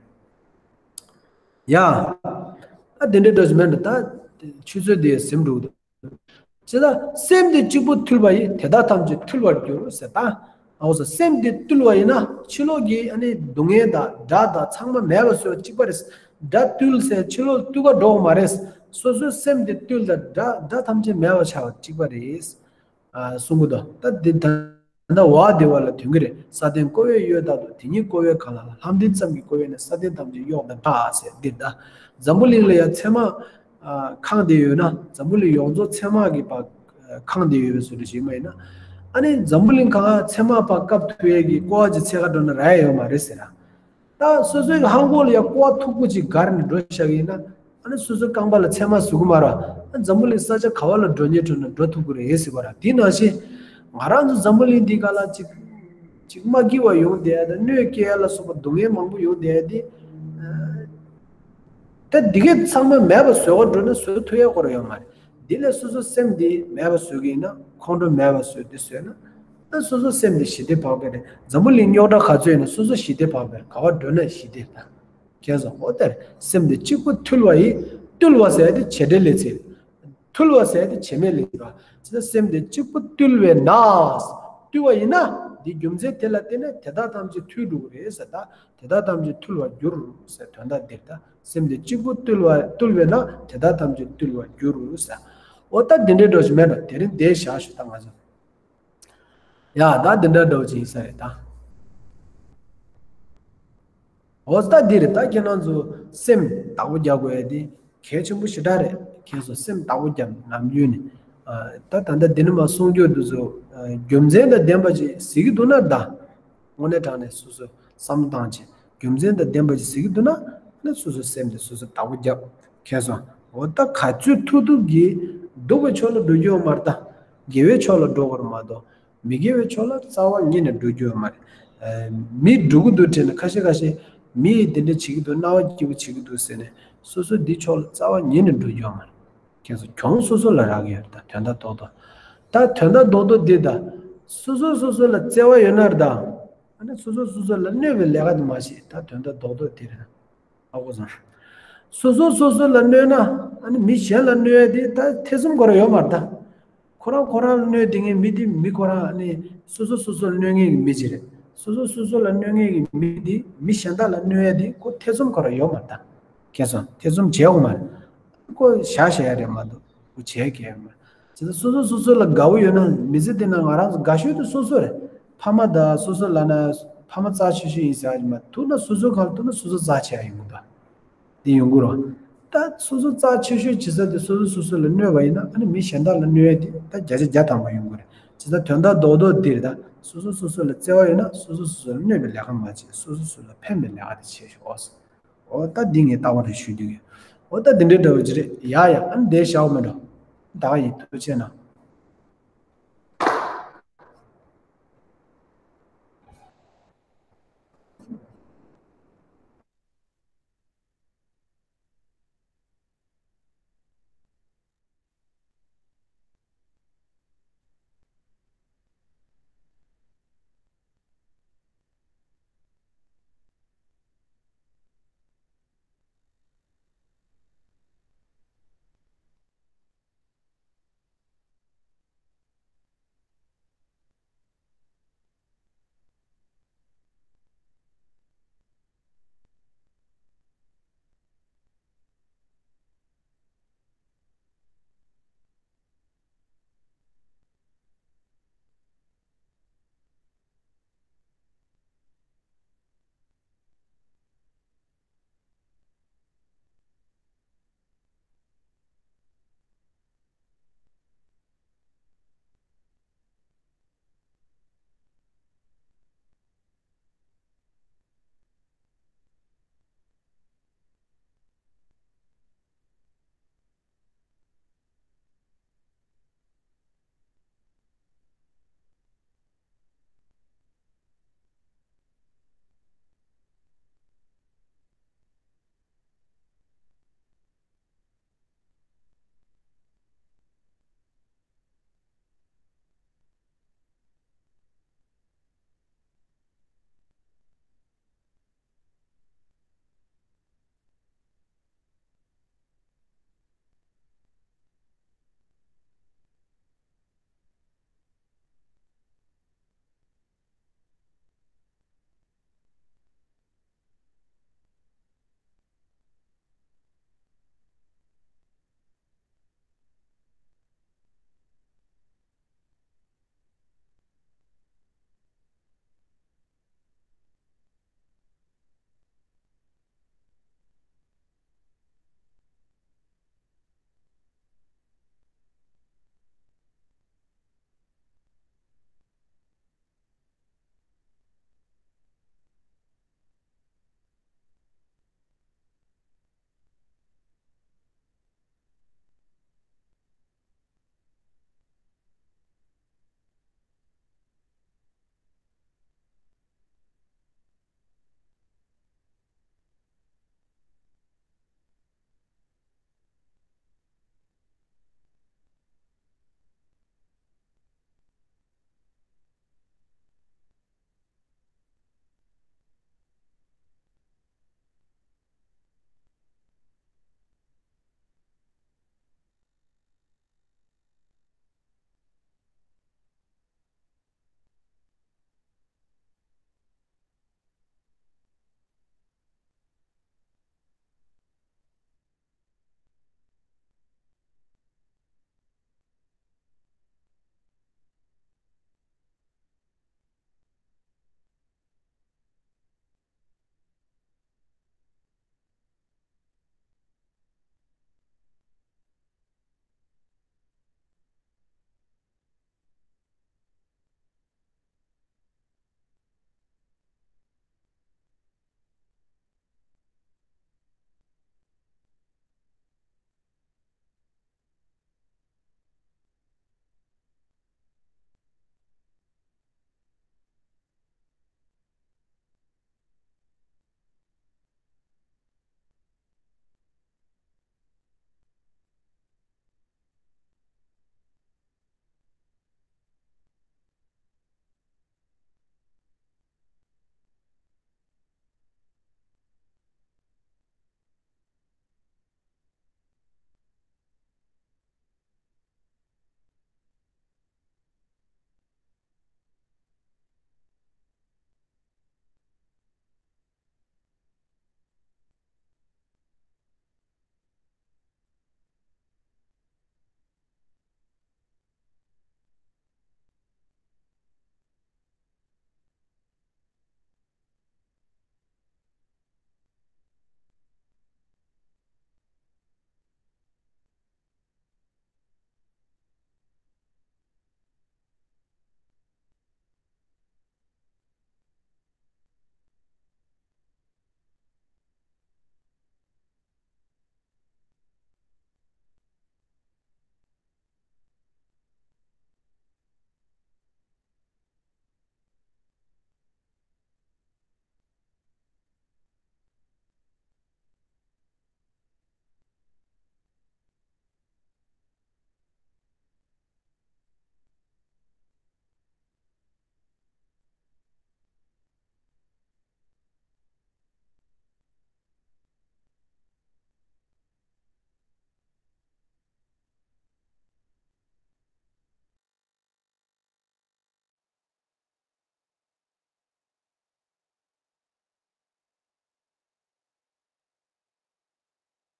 ཡ། ད་འདི་འདྲ་འདྲ་བོ་ཅིག་མེད་འགྲོ། ད་ཆུ་ཚོད་འདི་ཟིན་འགྲོ་གི་འདུག་བྱས་ཙང་སེམས་འདི་གཅིག་པུ་ཐུལ་བ་ཡིས། དེ་དག་ཐམས་ཅད་ཐུལ་བར་འགྱུར་ཟེར། ད་ ཨོ་སོ་སེམས་དེ་བཏུལ་བ་ཡིན་ན་ཕྱི་ལོགས་ཀྱི་ཨ་ནི་སྡུག་བསྔལ་དང་དགྲ་དང་ཚང་མ་མེད་པ་བཟོས་པ་གཅིག་པ་རེད། དགྲ་བཏུལ་ཟེར་ཕྱི་ལོགས་བཏུལ་ག་འགྲོ་གི་མ་རེད། སོ་སོའི་སེམས་དེ་བཏུལ་དང་དགྲ་དགྲ་ཐམས་ཅད་མེད་པ་ཆགས་པ་གཅིག་པ་རེད། ཨ་གསུང་གི་འདུག་ད་འདི་ད་ད་བ་དེ་བ་ལ་དོན་གྱི་རེད། ས་སྟེང་ཀོ་བས་གཡོས་ལྟར་དུ། དེ་ཉིད་ཀོ་བས་གང་ལ་ལ། ལྷ་མདུན་ཙམ་གྱི་ཀོ་བས་ནི། ས་སྟེང་ཐམས་ཅད་གཡོགས་དང་འདྲ་ཟེར་འདིར་ད། འཛམ་བུ་གླིང་ལ་ཡང་ཚད་མ་ཨ་ཁང་བསྡད་ཡོད་ན། འཛམ་བུ་གླིང་ཡོངས་རྫོགས་ཚད་མ་གི་བ་ཁང་བསྡད་ཡོད་པའི་བཟོ་འདྲ་ཞིག་མ་ཡིན་ན། ཨ་ནི་འཛམ་བུ་གླིང་གང་ཚད་མ་བ་བཀབ་ཐུབ་ཡས་ཀྱི་ཀོ་བ་ཅིག་ཚད་ག་འགྲོ་ན་རག་ཡས་ཡོད་མ་རེད་ཟེར་ན། ད་སོ་སོའི་ཧང་གོ་ལ་ཡ་ཀོ་བ་མཐུག་པོ་ཅིག་བསྒར་ནས་འགྲོ་བཞག་གི་ཡིན་ན། ཨ་ནི་སོ་སོའི་རྐང་པ་ལ་ཚད་མ་ཟུག་གི་མ་རེད། ཨ་འཛམ་བུ་གླིང་ས་ཆ་ག་བ་ལ་འགྲོ་སྙིང་བྲོ་ན་འགྲོ་ཐུབ་ཀྱི་རེད་ཟེར་བ་ར། དེ་ནང་བཞིན་ང་རང་ཚོ་འཛམ་བུ་གླིང་འདི་ག་ལ་ཅིག་ཅིག་མ་སྐྱིད་པ་ཡོང་བསྡད་ཡ་དང་གནོད་སྐྱེལ་ཡ་ལ་སོགས་པ་སྡུག་བསྔལ་མང་པོ་ཡོང་བསྡད་ཡ་དེ། ད་འདི་གས་ཚང་མ་མེད་པ་བཟོ་ག་འགྲོ་ན་བཟོ་ཐུབ་ཡ་ཁོ་ར་ཡོད་མ་རེད། འདི་ལས་སོ་སོ་སེམས་འདི་མེད་པ་བཟོ་གི་ཡིན་ན། ཁོང་ཁྲོ་མེད་པ་བཟོ་འདི་བཟོས་ན། ད་སོ་སོ་སེམས་འདི་ཞི་བདེ་བག་ཕེབས་རེད། འཛམ་བུ་གླིང་རྙོག་དྲ་ག་ཚོད་ཡིན་ན་སོ་སོ་ཞི་བདེ་བག་ཕེབས་རེད། ག་བ་འགྲོ་ན་ཞི་བདེ་རེད། ད་ཁྱེད་ཚོ་ཨོ་ལྟར་སེམས་འདི་གཅིག་པུ་ཐུལ་བ་ཡིས། ཐུལ་བ་ཟེར་ཡ་དེ་བྱེད་འབྲེལ་ལས་ཚིག་ཐུལ་བ་ཟེར་ཡ་དེ་བྱེད་མེད་ལས་ཚིག་རེད། ཅི་ལྟར་སེམས་འདི་གཅིག་པུ་ཐུལ་བས་ན། ཐུལ་བ་ཡིན་ན་འདི་རྒྱུ་མཚན་དེ་ལ་བརྟེན་ནས་དེ་དག་ཐམས་ཅད་ཐུལ་འགྲོ་གི་རེད་ཟེར། ད་དེ་དག་ཐམས་ཅད་ཐུལ་བར་འགྱུར་ཟེར་དོན་དག་འདིར་ད། སེམས་འདི་གཅིག་པུ་བཏུལ་བ་བཏུལ་བས་ན་དེ་དག་ཐམས་ཅད་བཏུལ་བར་འགྱུར་ཟེར། འོ་ད་འདི་འདྲའི་འགྲོ་ཞིག་མེད་ན་དེ་རིང་འདིར་བཞག་ཞུ། ད་ང་ཚོ་ཡ་ད་འདི་འདྲ་འགྲོ་ཅིག་ཡིན་ས་རེད་ད། འོ་ད་འདི་རེད་ད། ཁྱེད་རང་ཚོ་སེམས་བདག་པོ་རྒྱག་དགོས་ཡ་དེ་གལ་ཆེན་པོ་ཞེ་དྲག་རེད། ཁྱེད་ཚོ་སེམས་བདག་པོ་རྒྱབ་ནམ་རྒྱུན་ནས། ད་ད་ལྟ་འདི་ནས་མ་གསུང་རྒྱུ་འདུག་ཚོ། རྒྱུ་མཚན་དང་ལྡན་པ་ཅིག་གཟིགས་ཀྱི་འདུག་ན་ད། དངོས་གནས་དྲང་གནས་སོ་སོ་བསམ་བློ་བཏང་བྱས་རྒྱུ་མཚན་དང་ལྡན་པ་ཅིག་གཟིགས་ཀྱི་འདུག་ན། ཨ་ནི་སོ་སོའི་སེམས་དེ་སོ་སོ་བདག་པོ་རྒྱབ། མཁྱེན་སོང་། འོ་ད་ག་ཚོད་ཐུབ་ཐུབ་ཀྱིས་སྡུག་པའི་ཕྱོགས་ལ་འགྲོ་རྒྱུ་ཡོད་མ་རེད་ད། དགེ་བའི་ཕྱོགས་ལ་འགྲོ་དགོས་རེད་མ་གཏོགས། མི་དགེ་བའི་ཕྱོགས་ལ་རྩ་བ་ཉིད་ནས་འགྲོ་རྒྱུ་ཡོད་མ་རེད། མི་སྡུག་གི་འདུག་དྲན་ནས་ཁ་ཤས་ཁ་ཤས་མི་ཡིས་འདི་འདྲ་བྱེད་ཀྱི་འདུག་རྣ་བ་སྐྱིད་པོ་བྱེད་ཀྱི་འདུག་ཟེར་ནས་སོ་སོ་འདི་ཕྱོགས་ལ་རྩ་བ་ཉིད་ནས་འགྲོ་རྒྱུ་ཡོད་མ་རེད། མཁྱེན་སོང་། གྱོང་སོ་སོ་ལ་རག་གི་ཡོད་རེད་ད། དོན་དག་རྡོག་རྡོག་ད་དོན་དག་རྡོག་རྡོག་འདི་ད། སོ་སོ་སོ་སོ་ལ་བརྩེ་བ་ཡོད་ན་རེད་ད། ཨ་ནི་སོ་སོ་སོ་སོ་ལ་གནོད་པའི་ལས་ཀ་དེ་མ་བྱེད་ད། དོན་དག་རྡོག་རྡོག་དེ་རེད། ཨ་ཁུ་སང་། སོ་སོ་སོ་སོ་ལ་གནོད་ན་ཨ་ནི་མི་གཞན་ལ་གནོད་ཡ་དེ་ད་ཐེ་ཚོམ་ཁོ་རང་ཡོད་མ་རེད་ད། ཁོ་རང་ཁོ་རང་ལ་གནོད་དེ་ངས་མི་དེ་མི་ཁོ་རང་ཨ་ནི་སོ་སོ་སོ་སོ་ལ་གནོད་མཁན་གྱི་མི་ཅིག་རེད། སོ་སོ་སོ་སོ་ལ་གནོད་མཁན་གྱི་མི་དེ་མི་གཞན་དག་ལ་གནོད་ཡ་དེ་ཁོ་ཐེ་ཚོམ་ཁོ་རང་ཡོད་མ་རེད་ད། མཁྱེན་སོང་། ཐེ་ཚོམ་བྱེད་དགོས་མ་རེད། ཁོ་བཞག་བཞག་ཡ་རེད་མ་གཏོགས་ཁོ་བྱེད་མཁན་མ་རེད། བྱས་ཙང་སོ་སོ་སོ་སོ་ལ་དགའ་བོ་ཡོད་ན་མི་ཚེ་འདི་ན་ང་རང་ཚོ་དགའ་ཤོས་དེ་སོ་སོ་རེད། ཕ་མ་དང་སོ་སོ་ལབ་ན་ཕ་མ་རྩ་ཆེ་ཤོས་ཡིན་ཟེར་ཡ་མ་ཐུག་ན་སོ་སོ་གང་ཐུག་ན་སོ་སོ་རྩ་ཆེ་ཡ་ཡོང་གི་འདུག་དེ་ཡོང་གི་རེད། ད་སོ་སོ་རྩ་ཆེ་ཤོས་བྱེད་ས་དེ་སོ་སོ་སོ་སོ་ལ་གནོད་པ་ཡིན་ན་ཨ་ནི་མི་གཞན་དག་ལ་གནོད་ཡ་དེ་ད་བརྒྱ་ཆ་བརྒྱ་ཐམ་པ་ཡོང་གི་རེད། བྱས་ཙང་དོན་དག་རྡོག་རྡོག་འདིར་ད་སོ་སོ་སོ་སོ་ལ་བརྩེ་བ་ཡོད་ན་སོ་སོ་སོ་སོ་ལ་གནོད་པའི་ལས་ཀ་མ་བྱེད། སོ་སོ་སོ་ལ་ཕན་པའི་ལས་ཀ་དེ་བྱེད་ཤོག་འོ་ད་འདི་ངས་རྟག་པར་ཞུ་རྒྱུ་ཡིན། འོ་ད་འདི་འདྲའི་འདྲ་བོ་ཅིག་རེད། ཡ་ཡ་ཨ་ནི་འདིར་བཞག་མི་འགྲོ། ད་ཡིན། ཐུགས་རྗེ་གནང་།